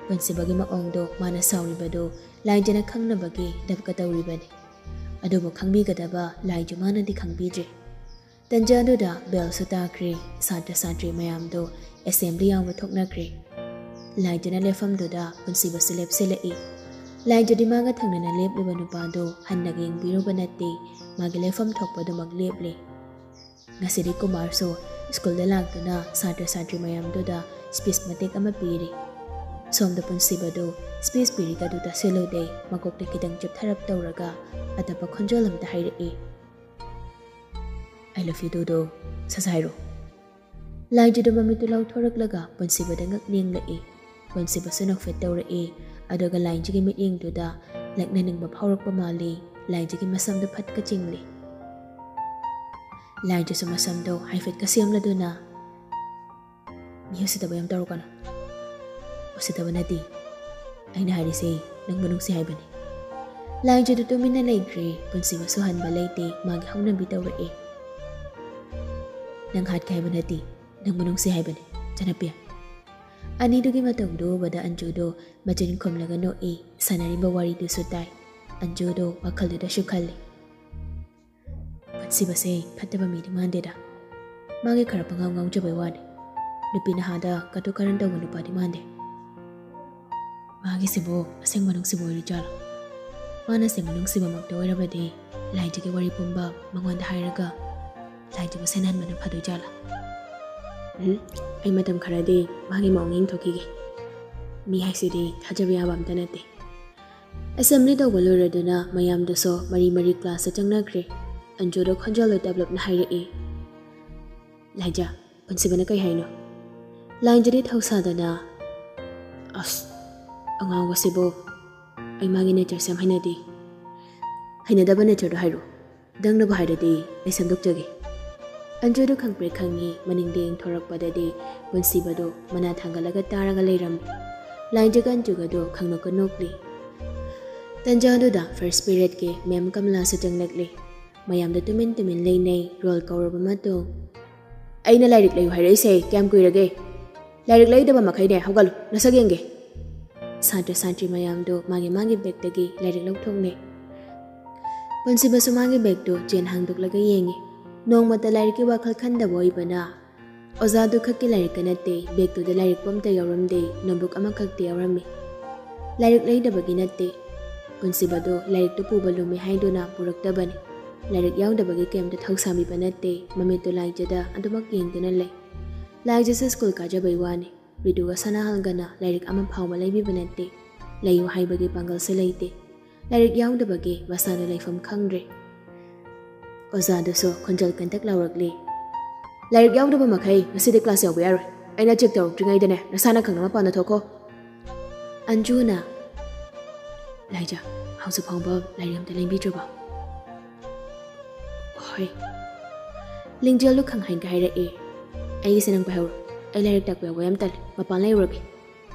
ꯄꯨꯟꯁꯤꯕꯒꯤ ꯃꯑꯣꯡꯗꯣ, ꯃꯥꯅ ꯁꯥꯎꯔꯤꯕꯗꯣ ꯂꯥꯏꯟꯖꯅ ꯈꯪꯅꯕꯒꯤ ꯗꯞꯀ ꯇꯧꯔꯤꯕꯅꯤ꯫ ꯑꯗꯨꯕꯨ ꯈꯪꯕꯤꯒꯗꯕ ꯂꯥꯏꯟꯖ ꯃꯥꯅꯗꯤ ꯈꯪꯕꯤꯗ꯭ꯔꯦ꯫ ꯇꯟꯖꯥ ꯑꯗꯨꯗ ꯕꯦꯜꯁꯨ ꯇꯥꯈ꯭ꯔꯦ꯫ ꯁꯥꯇ꯭ꯔ ꯁꯥꯇ꯭ꯔꯤ ꯃꯌꯥꯝꯗꯣ ꯑꯦꯁꯦꯝꯕ꯭ꯂꯤ ꯌꯥꯎꯕ ꯊꯣꯛꯅꯈ꯭ꯔꯦ꯫ ꯂꯥꯏꯟꯖꯅ ꯂꯦꯞꯐꯝꯗꯨꯗ ꯄꯨꯟꯁꯤꯕꯁꯨ ꯂꯦꯞꯁꯤꯜꯂꯛꯏ꯫ ꯂꯥꯏꯟꯖꯗꯤ ꯃꯥꯒ ꯊꯪꯅꯅ ꯂꯦꯞꯂꯤꯕ ꯅꯨꯄꯥꯗꯣ ꯍꯟꯅꯒ ꯌꯦꯡꯕꯤꯔꯨꯕ ꯅꯠꯇꯦ, ꯃꯥꯒꯤ ꯂꯦꯞꯐꯝ ꯊꯣꯛꯄꯗꯨꯃꯛ ꯂꯦꯞꯂꯦ꯫ ꯉꯁꯤꯗꯤ ꯀꯨꯃꯥꯔꯁꯨ ꯁ꯭ꯀꯨꯜꯗ ꯂꯥꯛꯇꯨꯅ ꯁꯥꯇ꯭ꯔ ꯁꯥꯇ꯭ꯔꯤ ꯃꯌꯥꯝꯗꯨꯗ ꯁ꯭ꯄꯤꯆ ꯃꯇꯦꯛ ꯑꯃ ꯄꯤꯔꯤ꯫ ꯁꯣꯝꯗ ꯄꯨꯟꯁꯤꯕꯗꯨ ꯁ꯭ꯄꯤꯆ ꯄꯤꯔꯤꯒꯗꯨ ꯇꯥꯁꯤꯜꯂꯨꯗꯦ, ꯃꯀꯣꯛꯇ ꯈꯤꯇꯪ ꯆꯤꯞꯊꯔꯞ ꯇꯧꯔꯒ ꯑꯇꯞꯄ ꯈꯣꯟꯖꯦꯜ ꯑꯃꯗ ꯍꯥꯏꯔꯛꯏ, "I love you ꯗꯨꯗꯣ ꯁꯠ ꯁꯠ ꯍꯥꯏꯔꯣ꯫" ꯂꯥꯏꯟꯖꯗꯨ ꯃꯃꯤꯠꯇꯨ ꯂꯥꯎꯊꯣꯔꯛꯂꯒ ꯄꯨꯟꯁꯤꯕꯗ ꯉꯛ ꯅꯦꯡꯂꯛꯏ꯫ ꯄꯨꯟꯁꯤꯕꯁꯨ ꯅꯣꯛꯐꯦꯠ ꯇꯧꯔꯛꯏ, ꯑꯗꯨꯒ ꯂꯥꯏꯟꯖꯒꯤ ꯃꯤꯠꯌꯦꯡꯗꯨꯗ ꯂꯛꯅꯅꯤꯡꯕ ꯐꯥꯎꯔꯛꯄ ꯃꯥꯜꯂꯤ꯫ ꯂꯥꯏꯟꯖꯒꯤ ꯃꯁꯝꯗꯨ ꯐꯠꯀ ꯆꯤꯡꯂꯤ꯫ ꯂꯥꯏꯟꯖꯁꯨ ꯃꯁꯝꯗꯣ ꯍꯥꯏꯐꯦꯠꯀ ꯁꯦꯝꯂꯗꯨꯅ, "ꯃꯤ ꯎꯁꯤꯠꯇꯕ ꯌꯥꯝ ꯇꯧꯔꯛꯀꯅꯨ꯫" "ꯎꯁꯤꯠꯇꯕ ꯅꯠꯇꯦ, ꯑꯩꯅ ꯍꯥꯏꯔꯤꯁꯦ ꯅꯪꯕꯨ ꯅꯨꯡꯁꯤ ꯍꯥꯏꯕꯅꯤ꯫" ꯂꯥꯏꯟꯖꯗꯨ ꯇꯨꯃꯤꯟꯅ ꯂꯩꯈ꯭ꯔꯦ꯫ ꯄꯨꯟꯁꯤꯕꯁꯨ ꯍꯟꯕ ꯂꯩꯇꯦ, ꯃꯥꯒꯤ ꯍꯧꯅꯕꯤ ꯇꯧꯔꯛꯑꯦ꯫ "ꯅꯪ ꯍꯥꯠꯀꯦ ꯍꯥꯏꯕ ꯅꯠꯇꯦ, ꯅꯪꯕꯨ ꯅꯨꯡꯁꯤ ꯍꯥꯏꯕꯅꯤ, ꯆꯅꯄꯤ꯫" ꯑꯅꯤꯗꯨꯒꯤ ꯃꯇꯧꯗꯨ ꯎꯕꯗ ꯑꯟꯖꯨꯗꯣ ꯃꯆꯤꯟ ꯈꯨꯝꯂꯒ ꯅꯣꯛꯏ꯫ ꯁꯥꯟꯅꯔꯤꯕ ꯋꯥꯔꯤꯗꯨꯁꯨ ꯇꯥꯏ꯫ ꯑꯟꯖꯨꯗꯣ ꯋꯥꯈꯜꯗꯨꯗꯁꯨ ꯈꯜꯂꯤ, "ꯄꯨꯟꯁꯤꯕꯁꯦ ꯐꯠꯇꯕ ꯃꯤꯗꯤ ꯃꯥꯟꯗꯦꯗ꯫ ꯃꯥꯒꯤ ꯈꯔ ꯄꯉꯥꯎ ꯉꯥꯎꯖꯕꯩ ꯋꯥꯅꯤ꯫ ꯅꯨꯄꯤ ꯅꯍꯥꯗ ꯀꯇꯨ ꯀꯔꯟ ꯇꯧꯕ ꯅꯨꯄꯥꯗꯤ ꯃꯥꯟꯗꯦ꯫ ꯃꯥꯒꯤꯁꯤꯕꯨ ꯑꯁꯦꯡꯕ ꯅꯨꯡꯁꯤꯕ ꯑꯣꯏꯔꯤꯖꯥꯠꯂꯣ? ꯃꯥꯅ ꯑꯁꯦꯡꯕ ꯅꯨꯡꯁꯤꯕꯃꯛꯇ ꯑꯣꯏꯔꯕꯗꯤ ꯂꯥꯏꯖꯒꯤ ꯋꯥꯔꯤ ꯄꯨꯝꯕ ꯃꯉꯣꯟꯗ ꯍꯥꯏꯔꯒ ꯂꯥꯏꯖꯕꯨ ꯁꯦꯟꯅꯍꯟꯕꯅ ꯐꯗꯣꯏꯖꯥꯠꯂꯥ? ꯎꯝ, ꯑꯩ ꯃꯇꯝ ꯈꯔꯗꯤ ꯃꯥꯒꯤ ꯃꯑꯣꯡ ꯌꯦꯡꯊꯣꯛꯈꯤꯒꯦ꯫ ꯃꯤ ꯍꯥꯏꯁꯤꯗꯤ ꯊꯥꯖꯕ ꯌꯥꯕ ꯑꯝꯇ ꯅꯠꯇꯦ꯫" ꯑꯦꯁꯦꯝꯕ꯭ꯂꯤ ꯇꯧꯕ ꯂꯣꯏꯔꯗꯨꯅ ꯃꯌꯥꯝꯗꯨꯁꯨ ꯃꯔꯤ ꯃꯔꯤ ꯀ꯭ꯂꯥꯁꯇ ꯆꯪꯅꯈ꯭ꯔꯦ꯫ ꯑꯟꯖꯨꯗ ꯈꯣꯟꯖꯦꯜꯗꯣ ꯇꯞꯂꯞꯅ ꯍꯥꯏꯔꯛꯏ, "ꯂꯥꯏꯖ, ꯄꯨꯟꯁꯤꯕꯅ ꯀꯩ ꯍꯥꯏꯅꯣ?" ꯂꯥꯏꯟꯖꯗꯤ ꯊꯧꯁꯥꯗꯅ, "ꯑꯁ, ꯑꯉꯥꯎꯕꯁꯤꯕꯨ, ꯑꯩ ꯃꯥꯒꯤ ꯅꯦꯆꯔꯁꯦ ꯌꯥꯝ ꯍꯩꯅꯗꯦ꯫" "ꯍꯩꯅꯗꯕ ꯅꯦꯆꯔꯗꯣ ꯍꯥꯏꯔꯣ, ꯅꯪꯅꯕꯨ ꯍꯥꯏꯔꯗꯤ ꯑꯩ ꯁꯦꯝꯗꯣꯛꯆꯒꯦ꯫" ꯑꯟꯖꯨꯗꯨ ꯈꯪꯄ꯭ꯔꯦꯛ ꯈꯪꯉꯤ꯫ ꯃꯅꯤꯡꯗ ꯌꯦꯡꯊꯣꯔꯛꯄꯗꯗꯤ ꯄꯨꯟꯁꯤꯕꯗꯨ ꯃꯅꯥ ꯊꯥꯡꯒꯠꯂꯒ ꯇꯥꯔꯒ ꯂꯩꯔꯝꯃꯤ꯫ ꯂꯥꯏꯖꯒ ꯑꯟꯖꯨꯒꯗꯨ ꯈꯪꯅꯣꯛꯀ ꯅꯣꯛꯂꯤ꯫ ꯇꯟꯖꯥꯗꯨꯗ ꯐꯥꯔꯁ ꯄꯤꯔꯤꯌꯗꯀꯤ ꯃꯦꯝ ꯀꯃꯂꯥꯁꯨ ꯆꯪꯂꯛꯂꯤ꯫ ꯃꯌꯥꯝꯗ ꯇꯨꯃꯤꯟ ꯇꯨꯃꯤꯟ ꯂꯩꯅꯩ꯫ ꯔꯣꯜ ꯀꯧꯔꯕ ꯃꯇꯨꯡ, "ꯑꯩꯅ ꯂꯥꯏꯔꯤꯛ ꯂꯩꯌꯨ ꯍꯥꯏꯔꯛꯏꯁꯦ ꯀꯌꯥꯝ ꯀꯨꯏꯔꯒꯦ? ꯂꯥꯏꯔꯤꯛ ꯂꯩꯗꯕ ꯃꯈꯩꯅꯦ, ꯍꯧꯒꯠꯂꯨ, ꯅꯁꯛ ꯌꯦꯡꯒꯦ꯫" ꯁꯥꯇ꯭ꯔ ꯁꯥꯇ꯭ꯔꯤ ꯃꯌꯥꯝꯗꯨ ꯃꯥꯒꯤ ꯃꯥꯒꯤ ꯕꯦꯒꯇꯒꯤ ꯂꯥꯏꯔꯤꯛ ꯂꯧꯊꯣꯛꯅꯩ꯫ ꯄꯨꯟꯁꯤꯕꯁꯨ ꯃꯥꯒꯤ ꯕꯦꯒꯇꯨ ꯆꯦꯟ ꯍꯥꯡꯗꯣꯛꯂꯒ ꯌꯦꯡꯉꯤ꯫ ꯅꯣꯡꯃꯇ ꯂꯥꯏꯔꯤꯛꯀꯤ ꯋꯥꯈꯜ ꯈꯟꯗꯕ ꯑꯣꯏꯕꯅ ꯑꯣꯖꯥꯗꯨ ꯈꯛꯀꯤ ꯂꯥꯏꯔꯤꯛꯀ ꯅꯠꯇꯦ, ꯕꯦꯒꯇꯨꯗ ꯂꯥꯏꯔꯤꯛꯄꯨ ꯑꯝꯇ ꯌꯥꯎꯔꯝꯗꯦ, ꯅꯣꯠꯕꯨꯛ ꯑꯃꯈꯛꯇꯤ ꯌꯥꯎꯔꯝꯃꯤ꯫ ꯂꯥꯏꯔꯤꯛ ꯂꯩꯗꯕꯒꯤ ꯅꯠꯇꯦ, ꯄꯨꯟꯁꯤꯕꯗꯨ ꯂꯥꯏꯔꯤꯛꯇꯨ ꯄꯨꯕ ꯂꯨꯝꯃꯤ ꯍꯥꯏꯗꯨꯅ ꯄꯨꯔꯛꯇꯕꯅꯤ꯫ ꯂꯥꯏꯔꯤꯛ ꯌꯥꯎꯗꯕꯒꯤ ꯀꯩꯝꯇ ꯊꯧꯁꯥꯕꯤꯕ ꯅꯠꯇꯦ, ꯃꯃꯤꯠꯇꯨ ꯂꯥꯏꯖꯗ ꯑꯗꯨꯃꯛ ꯌꯦꯡꯗꯨꯅ ꯂꯩ꯫ ꯂꯥꯏꯖꯁꯨ ꯁ꯭ꯀꯨꯜ ꯀꯥꯖꯕꯩ ꯋꯥꯅꯤ꯫ ꯔꯤꯇꯨꯒ ꯁꯅꯥꯍꯜꯒꯅ ꯂꯥꯏꯔꯤꯛ ꯑꯃ ꯐꯥꯎꯕ ꯂꯩꯕꯤꯕ ꯅꯠꯇꯦ꯫ ꯂꯩꯌꯨ ꯍꯥꯏꯕꯒꯤ ꯄꯥꯡꯒꯜꯁꯨ ꯂꯩꯇꯦ꯫ ꯂꯥꯏꯔꯤꯛ ꯌꯥꯎꯗꯕꯒꯤ ꯃꯁꯥꯗ ꯂꯩꯐꯝ ꯈꯪꯗ꯭ꯔꯦ꯫ ꯑꯣꯖꯥꯗꯨꯁꯨ ꯈꯣꯟꯖꯦꯜ ꯀꯟꯇꯛ ꯂꯥꯎꯔꯛꯂꯤ꯫ "ꯂꯥꯏꯔꯤꯛ ꯌꯥꯎꯗꯕ ꯃꯈꯩ ꯉꯁꯤꯗꯤ ꯀ꯭ꯂꯥꯁ ꯌꯥꯎꯕ ꯌꯥꯔꯣꯏ꯫ ꯑꯩꯅ ꯆꯦꯛ ꯇꯧꯔꯛꯇ꯭ꯔꯤꯉꯩꯗꯅꯦ ꯅꯁꯥꯅ ꯈꯪꯅ ꯃꯄꯥꯟꯗ ꯊꯣꯛꯈꯣ꯫" ꯑꯟꯖꯨꯅ, "ꯂꯥꯏꯖ, ꯍꯧꯖꯤꯛ ꯐꯥꯎꯕ ꯂꯥꯏꯔꯤꯛ ꯑꯝꯇ ꯂꯩꯕꯤꯗ꯭ꯔꯕꯣ?" "ꯍꯣꯏ꯫" ꯂꯤꯡꯖꯦꯜꯗꯨ ꯈꯪꯍꯥꯏꯒ ꯍꯥꯏꯔꯛꯏ꯫ "ꯑꯩꯒꯤꯁꯦ ꯅꯪ ꯄꯥꯏꯍꯧꯔꯣ꯫ ꯑꯩ ꯂꯥꯏꯔꯤꯛ ꯇꯥꯛꯄ ꯌꯥꯎꯕ ꯌꯥꯝ ꯇꯜꯂꯦ꯫ ꯃꯄꯥꯟ ꯂꯩꯔꯨꯔꯒꯦ꯫"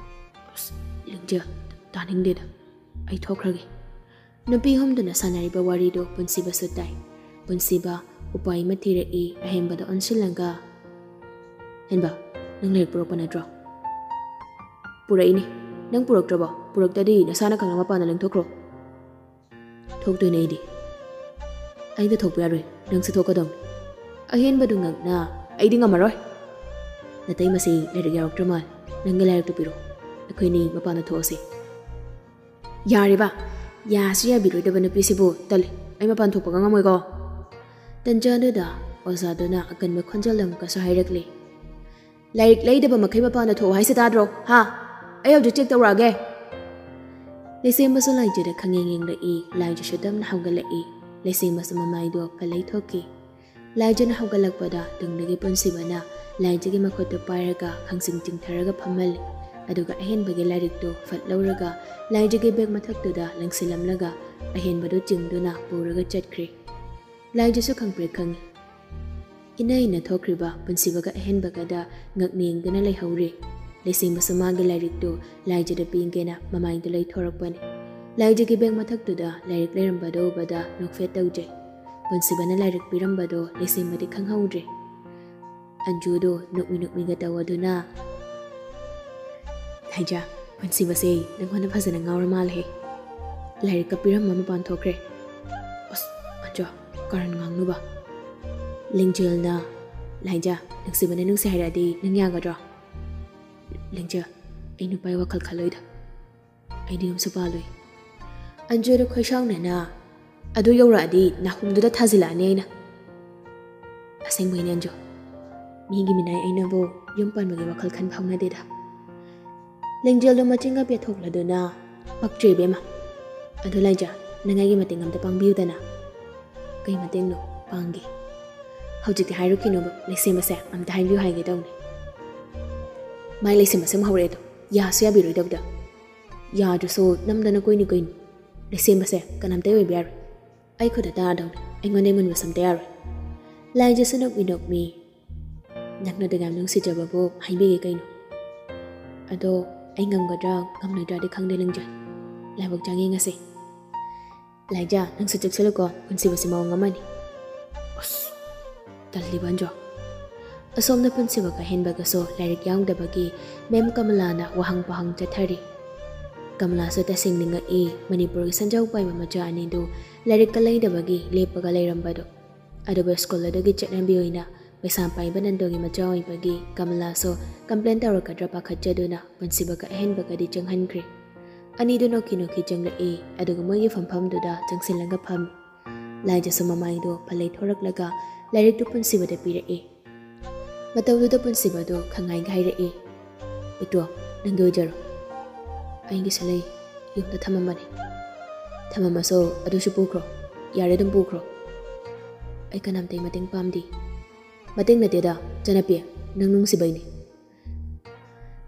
"ꯑꯁ, ꯂꯤꯡꯖꯦꯜ, ꯇꯥꯅꯤꯡꯗꯦꯗ꯫ ꯑꯩ ꯊꯣꯛꯈ꯭ꯔꯒꯦ꯫" ꯅꯨꯄꯤ ꯑꯍꯨꯝꯗꯨꯅ ꯁꯥꯟꯅꯔꯤꯕ ꯋꯥꯔꯤꯗꯨ ꯄꯨꯟꯁꯤꯕꯁꯨ ꯇꯥꯏ꯫ ꯄꯨꯟꯁꯤꯕ ꯎꯄꯥꯏ ꯑꯃ ꯊꯤꯔꯛꯏ꯫ ꯑꯍꯦꯟꯕꯗ ꯑꯣꯟꯁꯤꯜꯂꯒ, "ꯍꯦꯟꯕ, ꯅꯪ ꯂꯥꯏꯔꯤꯛ ꯄꯨꯔꯛꯄ ꯅꯠꯇ꯭ꯔꯣ?" "ꯄꯨꯔꯛꯏꯅꯦ꯫ ꯅꯪ ꯄꯨꯔꯛꯇ꯭ꯔꯕꯣ? ꯄꯨꯔꯛꯇꯗꯤ ꯅꯁꯥꯅ ꯈꯪꯅ ꯃꯄꯥꯟꯗ ꯂꯪꯊꯣꯛꯈ꯭ꯔꯣ꯫" "ꯊꯣꯛꯇꯣꯏꯅꯦ ꯑꯩꯗꯤ꯫" "ꯑꯩꯗ ꯊꯣꯛꯄ ꯌꯥꯔꯣꯏ, ꯅꯪꯁꯨ ꯊꯣꯛꯀꯗꯧꯅꯤ꯫" ꯑꯍꯦꯟꯕꯗꯨ ꯉꯛꯅ, "ꯑꯩꯗꯤ ꯉꯝꯃꯔꯣꯏ꯫" "ꯅꯇꯩꯃꯁꯤ ꯂꯥꯏꯔꯤꯛ ꯌꯥꯎꯔꯛꯇ꯭ꯔ ꯃꯥꯜꯂꯦ꯫ ꯅꯪꯒꯤ ꯂꯥꯏꯔꯤꯛꯇꯨ ꯄꯤꯔꯣ꯫ ꯑꯩꯈꯣꯏꯅꯤ ꯃꯄꯥꯟꯗ ꯊꯣꯛꯑꯁꯤ꯫" "ꯌꯥꯔꯦꯕ, ꯌꯥꯁꯨ ꯌꯥꯕꯤꯔꯣꯏꯗꯕ ꯅꯨꯄꯤꯁꯤꯕꯨ, ꯇꯜꯂꯤ, ꯑꯩ ꯃꯄꯥꯟ ꯊꯣꯛꯄꯒ ꯉꯝꯃꯣꯏꯀꯣ꯫" ꯇꯟꯖꯥꯗꯨꯗ ꯑꯣꯖꯥꯗꯨꯅ ꯑꯀꯟꯕ ꯈꯣꯟꯖꯦꯜ ꯑꯃꯨꯛꯀꯁꯨ ꯍꯥꯏꯔꯛꯂꯤ, "ꯂꯥꯏꯔꯤꯛ ꯂꯩꯗꯕ ꯃꯈꯩ ꯃꯄꯥꯟꯗ ꯊꯣꯛꯑꯣ ꯍꯥꯏꯁꯦ ꯇꯥꯗ꯭ꯔꯣ? ꯍꯥ? ꯑꯩ ꯍꯧꯖꯤꯛ ꯆꯦꯛ ꯇꯧꯔꯛꯑꯒꯦ꯫" ꯂꯩꯁꯦꯝꯕꯁꯨ ꯂꯥꯏꯖꯗ ꯈꯪꯌꯦꯡ ꯌꯦꯡꯂꯛꯏ꯫ ꯂꯥꯏꯖꯁꯨ ꯇꯞꯅ ꯍꯧꯒꯠꯂꯛꯏ꯫ ꯂꯩꯁꯦꯝꯕꯁꯨ ꯃꯃꯥꯏꯗꯣ ꯀꯜꯂꯩ ꯊꯣꯛꯈꯤ꯫ ꯂꯥꯏꯖꯅ ꯍꯧꯒꯠꯂꯛꯄꯗ ꯇꯨꯡꯗꯒꯤ ꯄꯨꯟꯁꯤꯕꯅ ꯂꯥꯏꯖꯒꯤ ꯃꯈꯨꯠꯇꯨ ꯄꯥꯏꯔꯒ ꯈꯪꯆꯤꯡ ꯆꯤꯡꯊꯔꯒ ꯐꯝꯍꯜꯂꯤ꯫ ꯑꯗꯨꯒ ꯑꯍꯦꯟꯕꯒꯤ ꯂꯥꯏꯔꯤꯛꯇꯨ ꯐꯠ ꯂꯧꯔꯒ ꯂꯥꯏꯖꯒꯤ ꯕꯦꯒ ꯃꯊꯛꯇꯨꯗ ꯂꯪꯁꯤꯜꯂꯝꯂꯒ ꯑꯍꯦꯟꯕꯗꯨ ꯆꯤꯡꯗꯨꯅ ꯄꯨꯔꯒ ꯆꯠꯈ꯭ꯔꯦ꯫ ꯂꯥꯏꯖꯁꯨ ꯈꯪꯄ꯭ꯔꯦꯛ ꯈꯪꯉꯤ꯫ ꯏꯅꯩꯅ ꯊꯣꯛꯈ꯭ꯔꯤꯕ ꯄꯨꯟꯁꯤꯕꯒ ꯑꯍꯦꯟꯕꯒꯗ ꯉꯛꯅꯤꯡꯗꯨꯅ ꯂꯩꯍꯧꯔꯤ꯫ ꯂꯩꯁꯦꯝꯕꯁꯨ ꯃꯥꯒꯤ ꯂꯥꯏꯔꯤꯛꯇꯨ ꯂꯥꯏꯖꯗ ꯄꯤꯒꯦꯅ ꯃꯃꯥꯡꯗ ꯂꯩꯊꯣꯔꯛꯄꯅꯤ꯫ ꯂꯥꯏꯖꯒꯤ ꯕꯦꯒ ꯃꯊꯛꯇꯨꯗ ꯂꯥꯏꯔꯤꯛ ꯂꯩꯔꯝꯕꯗꯨ ꯎꯕꯗ ꯅꯣꯛꯐꯦꯠ ꯇꯧꯖꯩ꯫ ꯄꯨꯟꯁꯤꯕꯅ ꯂꯥꯏꯔꯤꯛ ꯄꯤꯔꯝꯕꯗꯨ ꯂꯩꯁꯦꯝꯕꯗꯤ ꯈꯪꯍꯧꯗ꯭ꯔꯦ꯫ ꯑꯟꯖꯨꯗꯨ ꯅꯣꯛꯃꯤ ꯅꯣꯛꯃꯤꯒ ꯇꯧ ꯑꯗꯨꯅ, "ꯂꯥꯏꯖ, ꯄꯨꯟꯁꯤꯕꯁꯦ ꯅꯪꯉꯣꯟꯗ ꯐꯖꯅ ꯉꯥꯎꯔ ꯃꯥꯜꯂꯦꯍꯦ꯫ ꯂꯥꯏꯔꯤꯛꯀ ꯄꯤꯔꯝꯃ ꯃꯄꯥꯟ ꯊꯣꯛꯈ꯭ꯔꯦ꯫ ꯑꯁ, ꯑꯟꯖꯨ, ꯀꯔꯟ ꯉꯥꯡꯅꯨꯕ꯫" ꯂꯤꯡꯖꯦꯜꯅ, "ꯂꯥꯏꯖ, ꯅꯨꯡꯁꯤꯕꯅ ꯅꯨꯡꯁꯤ ꯍꯥꯏꯔꯛꯑꯗꯤ ꯅꯪ ꯌꯥꯒꯗ꯭ꯔꯣ?" ꯂꯤꯡꯖꯦꯜ, "ꯑꯩ ꯅꯨꯄꯥꯒꯤ ꯋꯥꯈꯜ ꯈꯜꯂꯣꯏꯗ꯫ ꯑꯩꯗꯤ ꯌꯨꯝꯁꯨ ꯄꯥꯜꯂꯣꯏ꯫" ꯑꯟꯖꯨꯗ ꯈꯣꯏꯁꯥꯎꯅꯅ, "ꯑꯗꯨ ꯌꯧꯔꯛꯑꯗꯤ ꯅꯥꯍꯨꯝꯗꯨꯗ ꯊꯥꯖꯤꯜꯂꯛꯑꯅꯤ ꯑꯩꯅ꯫" ꯑꯁꯦꯡꯕꯩꯅꯦ ꯑꯟꯖꯨ, ꯃꯤꯒꯤ ꯃꯤꯅꯥꯏ ꯑꯩꯅꯕꯨ ꯌꯨꯝ ꯄꯥꯟꯕꯒꯤ ꯋꯥꯈꯜ ꯈꯟ ꯐꯥꯎꯅꯗꯦꯗ꯫ ꯂꯤꯡꯖꯦꯜꯗꯣ ꯃꯆꯤꯟꯒ ꯄꯦꯊꯣꯛꯂꯗꯨꯅ, "ꯄꯛꯇ꯭ꯔꯦ ꯏꯕꯦꯝꯃ꯫ ꯑꯗꯨ ꯂꯥꯏꯖ, ꯅꯪ ꯑꯩꯒꯤ ꯃꯇꯦꯡ ꯑꯝꯇ ꯄꯥꯡꯕꯤꯌꯨꯗꯅ꯫" "ꯀꯩ ꯃꯇꯦꯡꯅꯣ ꯄꯥꯡꯒꯦ?" "ꯍꯧꯖꯤꯛꯇꯤ ꯍꯥꯏꯔꯨꯈꯤꯅꯣꯕ, ꯂꯩꯁꯦꯝꯕꯁꯦ ꯑꯝꯇ ꯍꯥꯏꯕꯤꯌꯨ ꯍꯥꯏꯒꯦ ꯇꯧꯅꯤ꯫" ꯃꯥꯏ ꯂꯩꯁꯦꯝꯕꯁꯦ ꯑꯃꯨꯛ ꯍꯧꯔꯛꯑꯦꯗꯣ, ꯌꯥꯁꯨ ꯌꯥꯕꯤꯔꯣꯏꯗꯕꯗ꯫ ꯌꯥꯗ꯭ꯔꯁꯨ ꯅꯝꯗꯅ ꯀꯣꯏꯅꯤ ꯀꯩꯅꯣ꯫ ꯂꯩꯁꯦꯝꯕꯁꯦ ꯀꯅꯥꯝꯇ ꯑꯣꯏꯕ ꯌꯥꯔꯣꯏ꯫ ꯑꯩ ꯈꯨꯠꯇ ꯇꯥꯔꯗꯧꯅꯤ, ꯑꯩꯉꯣꯟꯗ ꯃꯨꯟꯕꯁꯨ ꯑꯝꯇ ꯌꯥꯔꯣꯏ꯫ ꯂꯥꯏꯖꯁꯨ ꯅꯣꯛꯃꯤ ꯅꯣꯛꯃꯤ, "ꯅꯪꯅ ꯑꯗꯨ ꯌꯥꯝ ꯅꯨꯡꯁꯤꯖꯕꯕꯨ ꯍꯥꯏꯕꯤꯒꯦ ꯀꯩꯅꯣ꯫ ꯑꯗꯣ ꯑꯩ ꯉꯝꯒꯗ꯭ꯔꯥ ꯉꯝꯂꯣꯏꯗ꯭ꯔꯥꯗꯤ ꯈꯪꯗꯦ ꯂꯤꯡꯖꯦꯜ꯫ ꯂꯥꯏꯕꯛ ꯆꯥꯡ ꯌꯦꯡꯉꯁꯦ꯫" "ꯂꯥꯏꯖ, ꯅꯪꯁꯨ ꯆꯦꯛꯁꯤꯜꯂꯨꯀꯣ, ꯄꯨꯟꯁꯤꯕꯁꯤ ꯃꯑꯣꯡ ꯑꯃꯅꯤ꯫" ꯑꯁ, ꯇꯜꯂꯤꯕ ꯑꯟꯖꯨ꯫ ꯑꯁꯣꯝꯗ ꯄꯨꯟꯁꯤꯕꯒ ꯍꯦꯟꯕꯒꯁꯨ ꯂꯥꯏꯔꯤꯛ ꯌꯥꯎꯗꯕꯒꯤ ꯃꯦꯝ ꯀꯃꯂꯥꯅ ꯋꯥꯍꯪ ꯄꯥꯍꯪ ꯆꯠꯊꯔꯤ꯫ ꯀꯃꯂꯥꯁꯨ ꯇꯁꯦꯡꯅ ꯉꯛꯏ, ꯃꯅꯤꯄꯨꯔꯒꯤ ꯁꯦꯟꯖꯥꯎ ꯄꯥꯏꯕ ꯃꯆꯥ ꯑꯅꯤꯗꯨ ꯂꯥꯏꯔꯤꯛꯀ ꯂꯩꯗꯕꯒꯤ ꯂꯦꯞꯄꯒ ꯂꯩꯔꯝꯕꯗꯨ꯫ ꯑꯗꯨꯕꯨ ꯁ꯭ꯀꯨꯜ ꯑꯗꯨꯒꯤ ꯆꯠꯅꯕꯤ ꯑꯣꯏꯅ ꯄꯩꯁꯥ ꯄꯥꯏꯕ ꯅꯟꯗꯨꯒꯤ ꯃꯆꯥ ꯑꯣꯏꯕꯒꯤ ꯀꯃꯂꯥꯁꯨ ꯀꯝꯄ꯭ꯂꯦꯟ ꯇꯧꯔꯛꯀꯗ꯭ꯔꯥ ꯄꯥꯈꯠꯆꯗꯨꯅ ꯄꯨꯟꯁꯤꯕꯒ ꯑꯍꯦꯟꯕꯒꯗꯤ ꯆꯪꯍꯟꯈ꯭ꯔꯦ꯫ ꯑꯅꯤꯗꯨ ꯅꯣꯛꯈꯤ ꯅꯣꯛꯈꯤ ꯆꯪꯂꯛꯏ, ꯑꯗꯨꯒ ꯃꯣꯏꯒꯤ ꯐꯝꯐꯝꯗꯨꯗ ꯆꯪꯁꯤꯜꯂꯒ ꯐꯝꯃꯤ꯫ ꯂꯥꯏꯖꯁꯨ ꯃꯃꯥꯏꯗꯨ ꯐꯜꯂꯩ ꯊꯣꯔꯛꯂꯒ ꯂꯥꯏꯔꯤꯛꯇꯨ ꯄꯨꯟꯁꯤꯕꯗ ꯄꯤꯔꯛꯏ꯫ ꯃꯇꯧꯗꯨꯗ ꯄꯨꯟꯁꯤꯕꯗꯨ ꯈꯪꯉꯥꯏꯒ ꯍꯥꯏꯔꯛꯏ, "ꯏꯇꯣ, ꯅꯪꯒꯤ ꯑꯣꯏꯖꯔꯣ꯫ ꯑꯩꯒꯤꯁꯨ ꯂꯩ, ꯌꯨꯝꯗ ꯊꯝꯃꯝꯕꯅꯤ꯫ ꯊꯝꯃꯝꯃꯁꯨ ꯑꯗꯨꯁꯨ ꯄꯨꯈ꯭ꯔꯣ, ꯌꯥꯔꯦ ꯑꯗꯨꯝ ꯄꯨꯈ꯭ꯔꯣ꯫ ꯑꯩ ꯀꯅꯥꯝꯇꯒꯤ ꯃꯇꯦꯡ ꯄꯥꯝꯗꯦ꯫" "ꯃꯇꯦꯡ ꯅꯠꯇꯦꯗ, ꯆꯅꯞꯄꯤ, ꯅꯪ ꯅꯨꯡꯁꯤꯕꯩꯅꯤ꯫"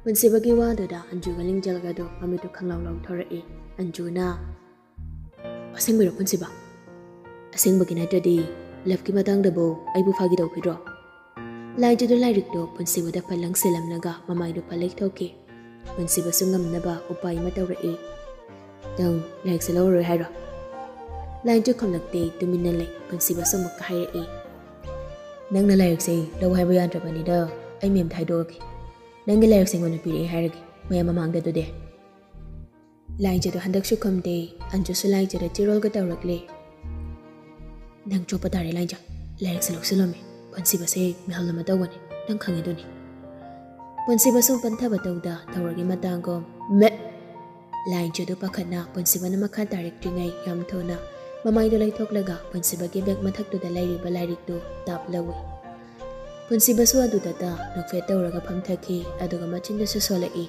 ꯄꯨꯟꯁꯤꯕꯒꯤ ꯋꯥꯗꯨꯗ ꯑꯟꯖꯨꯒ ꯂꯤꯡꯖꯦꯜꯒꯗꯣ ꯃꯃꯤꯠꯇꯨ ꯈꯪꯂꯥꯎ ꯂꯥꯎꯊꯣꯔꯛꯏ꯫ ꯑꯟꯖꯨꯅ, "ꯑꯁꯦꯡꯕꯩꯔꯣ ꯄꯨꯟꯁꯤꯕ? ꯑꯁꯦꯡꯕꯒꯤ ꯅꯠꯇ꯭ꯔꯗꯤ ꯂꯞꯀꯤ ꯃꯇꯥꯡꯗꯕꯨ ꯑꯩꯕꯨ ꯐꯥꯒꯤ ꯇꯧꯈꯤꯗ꯭ꯔꯣ? ꯂꯥꯏꯖꯗꯨ ꯂꯥꯏꯔꯤꯛꯇꯣ ꯄꯨꯟꯁꯤꯕꯗ ꯐꯠ ꯂꯪꯁꯤꯜꯂꯝꯂꯒ ꯃꯃꯥꯏꯗꯨ ꯐꯠ ꯂꯩꯊꯣꯛꯈꯤ꯫ ꯄꯨꯟꯁꯤꯕꯁꯨ ꯉꯝꯅꯕ ꯎꯄꯥꯏ ꯑꯃ ꯇꯧꯔꯛꯏ꯫ "ꯅꯪ ꯂꯥꯏꯔꯤꯛꯁꯦ ꯂꯧꯔꯔꯣꯏ ꯍꯥꯏꯔꯣ?" ꯂꯥꯏꯖ ꯈꯨꯝꯂꯛꯇꯦ, ꯇꯨꯃꯤꯟꯅ ꯂꯩ꯫ ꯄꯨꯟꯁꯤꯕꯁꯨ ꯑꯃꯨꯛꯀ ꯍꯥꯏꯔꯛꯏ꯫ "ꯅꯪꯅ ꯂꯥꯏꯔꯤꯛꯁꯦ ꯂꯧ ꯍꯥꯏꯕ ꯌꯥꯗ꯭ꯔꯕꯅꯤꯗ, ꯑꯩ ꯃꯦꯝꯗ ꯍꯥꯏꯗꯣꯛꯑꯒꯦ꯫ ꯅꯪꯒꯤ ꯂꯥꯏꯔꯤꯛꯁꯦ ꯑꯩꯉꯣꯟꯗ ꯄꯤꯔꯛꯑꯦ ꯍꯥꯏꯔꯒꯦ, ꯃꯌꯥꯝ ꯃꯃꯥꯡꯗ ꯑꯗꯨꯗꯤ꯫" ꯂꯥꯏꯖꯗꯣ ꯍꯟꯗꯛꯁꯨ ꯈꯨꯝꯗꯦ꯫ ꯑꯟꯖꯨꯁꯨ ꯂꯥꯏꯖꯗ ꯆꯤꯔꯣꯜꯒ ꯇꯧꯔꯛꯂꯦ꯫ "ꯅꯪ ꯆꯣꯞꯄ ꯇꯥꯔꯦ ꯂꯥꯏꯖ, ꯂꯥꯏꯔꯤꯛꯁꯦ ꯂꯧꯁꯤꯜꯂꯝꯃꯦ꯫ ꯄꯨꯟꯁꯤꯕꯁꯦ ꯃꯤꯍꯜ ꯑꯃ ꯇꯧꯕꯅꯦ, ꯅꯪ ꯈꯪꯉꯤꯗꯨꯅꯤ꯫" ꯄꯨꯟꯁꯤꯕꯁꯨ ꯄꯟꯊꯕ ꯇꯧꯗ ꯊꯧꯔꯒꯤ ꯃꯇꯥꯡꯒꯨꯝ꯫ ꯃꯦ! ꯂꯥꯏꯖꯗꯨ ꯄꯥꯈꯠꯅ ꯄꯨꯟꯁꯤꯕꯅ ꯃꯈꯥ ꯇꯥꯔꯛꯇ꯭ꯔꯤꯉꯩ ꯌꯥꯝ ꯊꯨꯅ ꯃꯃꯥꯏꯗꯨ ꯂꯩꯊꯣꯛꯂꯒ ꯄꯨꯟꯁꯤꯕꯒꯤ ꯕꯦꯒ ꯃꯊꯛꯇꯨꯗ ꯂꯩꯔꯤꯕ ꯂꯥꯏꯔꯤꯛꯇꯨ ꯇꯥꯞ ꯂꯧꯏ꯫ ꯄꯨꯟꯁꯤꯕꯁꯨ ꯑꯗꯨꯗꯇ ꯅꯣꯛꯐꯦꯠ ꯇꯧꯔꯒ ꯐꯝꯊꯈꯤ, ꯑꯗꯨꯒ ꯃꯆꯤꯟꯗꯨꯁꯨ ꯁꯣꯜꯂꯛꯏ꯫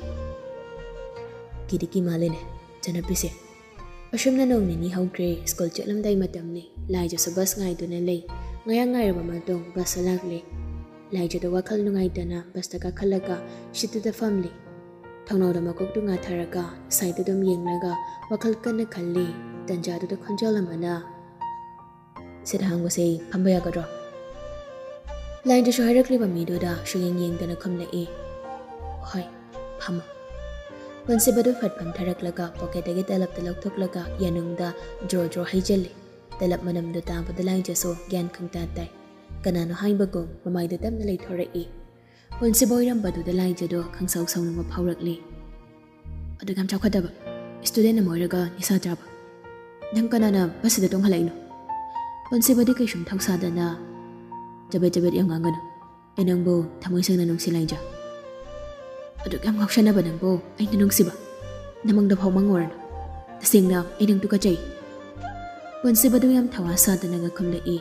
"ꯀꯤꯗꯤ ꯀꯤ ꯃꯥꯜꯂꯦꯅꯦ, ꯆꯟꯅꯄꯤꯁꯦ꯫" ꯑꯁꯨꯝꯅ ꯅꯣꯡ ꯅꯤꯅꯤ ꯍꯧꯈ꯭ꯔꯦ꯫ ꯁ꯭ꯀꯨꯜ ꯆꯠꯂꯝꯗꯥꯏ ꯃꯇꯝꯅꯤ꯫ ꯂꯥꯏꯖꯁꯨ ꯕꯁ ꯉꯥꯏꯗꯨꯅ ꯂꯩ꯫ ꯉꯥꯏꯍꯥꯛ ꯉꯥꯏꯔꯕ ꯃꯇꯨꯡ ꯕꯁ ꯂꯥꯛꯂꯦ꯫ ꯂꯥꯏꯖꯗꯣ ꯋꯥꯈꯜ ꯅꯨꯡꯉꯥꯏꯇꯅ ꯕꯁꯇ ꯀꯥꯈꯠꯂꯒ ꯁꯤꯠꯇꯨꯗ ꯐꯝꯂꯤ꯫ ꯊꯣꯡꯅꯥꯎꯗ ꯃꯀꯣꯛꯇꯨ ꯉꯥꯊꯔꯒ ꯁꯥꯏꯗ ꯑꯗꯨꯝ ꯌꯦꯡꯂꯒ ꯋꯥꯈꯜ ꯀꯟꯅ ꯈꯜꯂꯤ꯫ ꯇꯟꯖꯥꯗꯨꯗ ꯈꯣꯟꯖꯦꯜ ꯑꯃꯅ, "ꯁꯤꯠ ꯑꯍꯥꯡꯕꯁꯦ ꯐꯝꯕ ꯌꯥꯒꯗ꯭ꯔꯣ?" ꯂꯥꯏꯟꯗꯁꯨ ꯍꯥꯏꯔꯛꯂꯤꯕ ꯃꯤꯗꯨꯗ ꯁꯨꯌꯦꯡ ꯌꯦꯡꯗꯅ ꯈꯨꯝꯂꯛꯏ, "ꯍꯣꯏ, ꯐꯝꯃꯣ꯫" ꯄꯨꯟꯁꯤꯕꯗꯨ ꯐꯠ ꯐꯝꯊꯔꯛꯂꯒ ꯄꯣꯀꯦꯠꯇꯒꯤ ꯇꯂꯞꯇ ꯂꯧꯊꯣꯛꯂꯒ ꯌꯥꯅꯨꯡꯗ ꯖ꯭ꯔꯣ ꯖ꯭ꯔꯣ ꯍꯩꯖꯤꯜꯂꯤ꯫ ꯇꯂꯞ ꯃꯅꯝꯗꯨ ꯇꯥꯕꯗ ꯂꯥꯏꯟꯗꯁꯨ ꯒ꯭ꯌꯥꯟ ꯈꯪꯇꯥ ꯇꯥꯏ꯫ ꯀꯅꯥꯅꯣ ꯍꯥꯏꯕꯒꯨꯝ ꯃꯃꯥꯏꯗꯨ ꯇꯞꯅ ꯂꯩꯊꯣꯔꯛꯏ꯫ ꯄꯨꯟꯁꯤꯕ ꯑꯣꯏꯔꯝꯕꯗꯨꯗ ꯂꯥꯏꯖꯗꯣ ꯈꯪꯁꯥꯎ ꯁꯥꯎꯅꯤꯡꯕ ꯐꯥꯎꯔꯛꯂꯤ꯫ "ꯑꯗꯨꯛ ꯌꯥꯝ ꯆꯥꯎꯈꯠꯇꯕ ꯁ꯭ꯇꯨꯗꯦꯟꯠ ꯑꯃ ꯑꯣꯏꯔꯒ ꯅꯤꯁꯥ ꯆꯥꯕ ꯅꯪ ꯀꯅꯥꯅ ꯕꯁꯁꯤꯗ ꯇꯣꯡꯍꯜꯂꯛꯏꯅꯣ?" ꯄꯨꯟꯁꯤꯕꯗꯤ ꯀꯩꯁꯨꯝ ꯊꯧꯁꯥꯗꯅ, "ꯆꯕꯦꯠ ꯆꯕꯦꯠ ꯌꯥꯝ ꯉꯥꯡꯒꯅꯨ꯫ ꯑꯩ ꯅꯪꯕꯨ ꯊꯃꯣꯏ ꯁꯦꯡꯅ ꯅꯨꯡꯁꯤ ꯂꯥꯏꯖ꯫ ꯑꯗꯨꯛ ꯌꯥꯝ ꯉꯥꯎꯁꯟꯅꯕ ꯅꯪꯕꯨ ꯑꯩꯅ ꯅꯨꯡꯁꯤꯕ ꯅꯃꯪꯗ ꯐꯥꯎ ꯃꯪꯉꯨꯔꯅꯨ꯫ ꯇꯁꯦꯡꯅ ꯑꯩ ꯅꯪ ꯇꯨꯀꯠꯆꯩ꯫" ꯄꯨꯟꯁꯤꯕꯗꯨ ꯌꯥꯝ ꯊꯋꯥ ꯁꯥꯗꯅꯒ ꯈꯨꯝꯂꯛꯏ,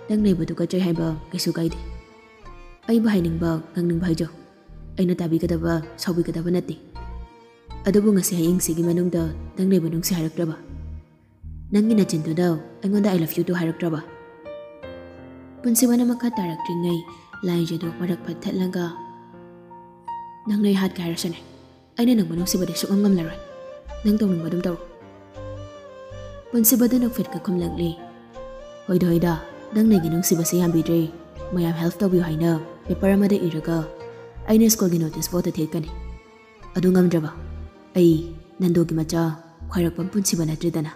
"ꯅꯪ ꯂꯩꯕ ꯇꯨꯀꯠꯆꯩ ꯍꯥꯏꯕ ꯀꯩꯁꯨ ꯀꯥꯏꯗꯦ꯫ ꯑꯩꯕꯨ ꯍꯥꯏꯅꯤꯡꯕ ꯉꯥꯡꯅꯤꯡꯕ ꯍꯥꯏꯖꯧ꯫ ꯑꯩꯅ ꯇꯥꯕꯤꯒꯗꯕ, ꯁꯥꯎꯕꯤꯒꯗꯕ ꯅꯠꯇꯦ꯫ ꯑꯗꯨꯕꯨ ꯉꯁꯤ ꯍꯌꯦꯡꯁꯤꯒꯤ ꯃꯅꯨꯡꯗ ꯅꯪ ꯂꯩꯕ ꯅꯨꯡꯁꯤ ꯍꯥꯏꯔꯛꯇ꯭ꯔꯕ? ꯅꯪꯒꯤ ꯅꯆꯤꯟꯗꯨꯗ ꯑꯩꯉꯣꯟꯗ I love you too ꯍꯥꯏꯔꯛꯇ꯭ꯔꯕ?" ꯄꯨꯟꯁꯤꯕꯅ ꯃꯈꯥ ꯇꯥꯔꯛꯇ꯭ꯔꯤꯉꯩ ꯂꯥꯏꯖꯗꯨ ꯃꯔꯛ ꯐꯠ ꯊꯠꯂꯒ, "ꯅꯪꯅ ꯑꯩ ꯍꯥꯠꯀꯦ ꯍꯥꯏꯔꯁꯨꯅꯦ, ꯑꯩꯅ ꯅꯪꯕꯨ ꯅꯨꯡꯁꯤꯕꯗꯤ ꯁꯨꯛꯉꯝ ꯉꯝꯂꯔꯣꯏ꯫ ꯅꯪ ꯇꯧꯅꯤꯡꯕ ꯑꯗꯨꯝ ꯇꯧꯔꯣ꯫" ꯄꯨꯟꯁꯤꯕꯗꯨ ꯅꯣꯛꯐꯦꯠꯀ ꯈꯨꯝꯂꯛꯂꯤ, "ꯍꯣꯏꯗ ꯍꯣꯏꯗ, ꯅꯪꯅ ꯑꯩꯒꯤ ꯅꯨꯡꯁꯤꯕꯁꯦ ꯌꯥꯝꯕꯤꯗ꯭ꯔꯦ꯫ ꯃꯌꯥꯝ help ꯇꯧꯕꯤꯌꯨ ꯍꯥꯏꯅ paper ꯑꯃꯗ ꯏꯔꯒ ꯑꯩꯅ ꯁ꯭ꯀꯨꯜꯒꯤ notice boardꯇ ꯊꯦꯠꯀꯅꯤ꯫ ꯑꯗꯨ ꯉꯝꯗ꯭ꯔꯕ ꯑꯩ ꯅꯟꯗꯣꯒꯤ ꯃꯆꯥ ꯈ꯭ꯋꯥꯏꯔꯥꯛꯄꯝ ꯄꯨꯟꯁꯤꯕ ꯅꯠꯇ꯭ꯔꯦꯗꯅ꯫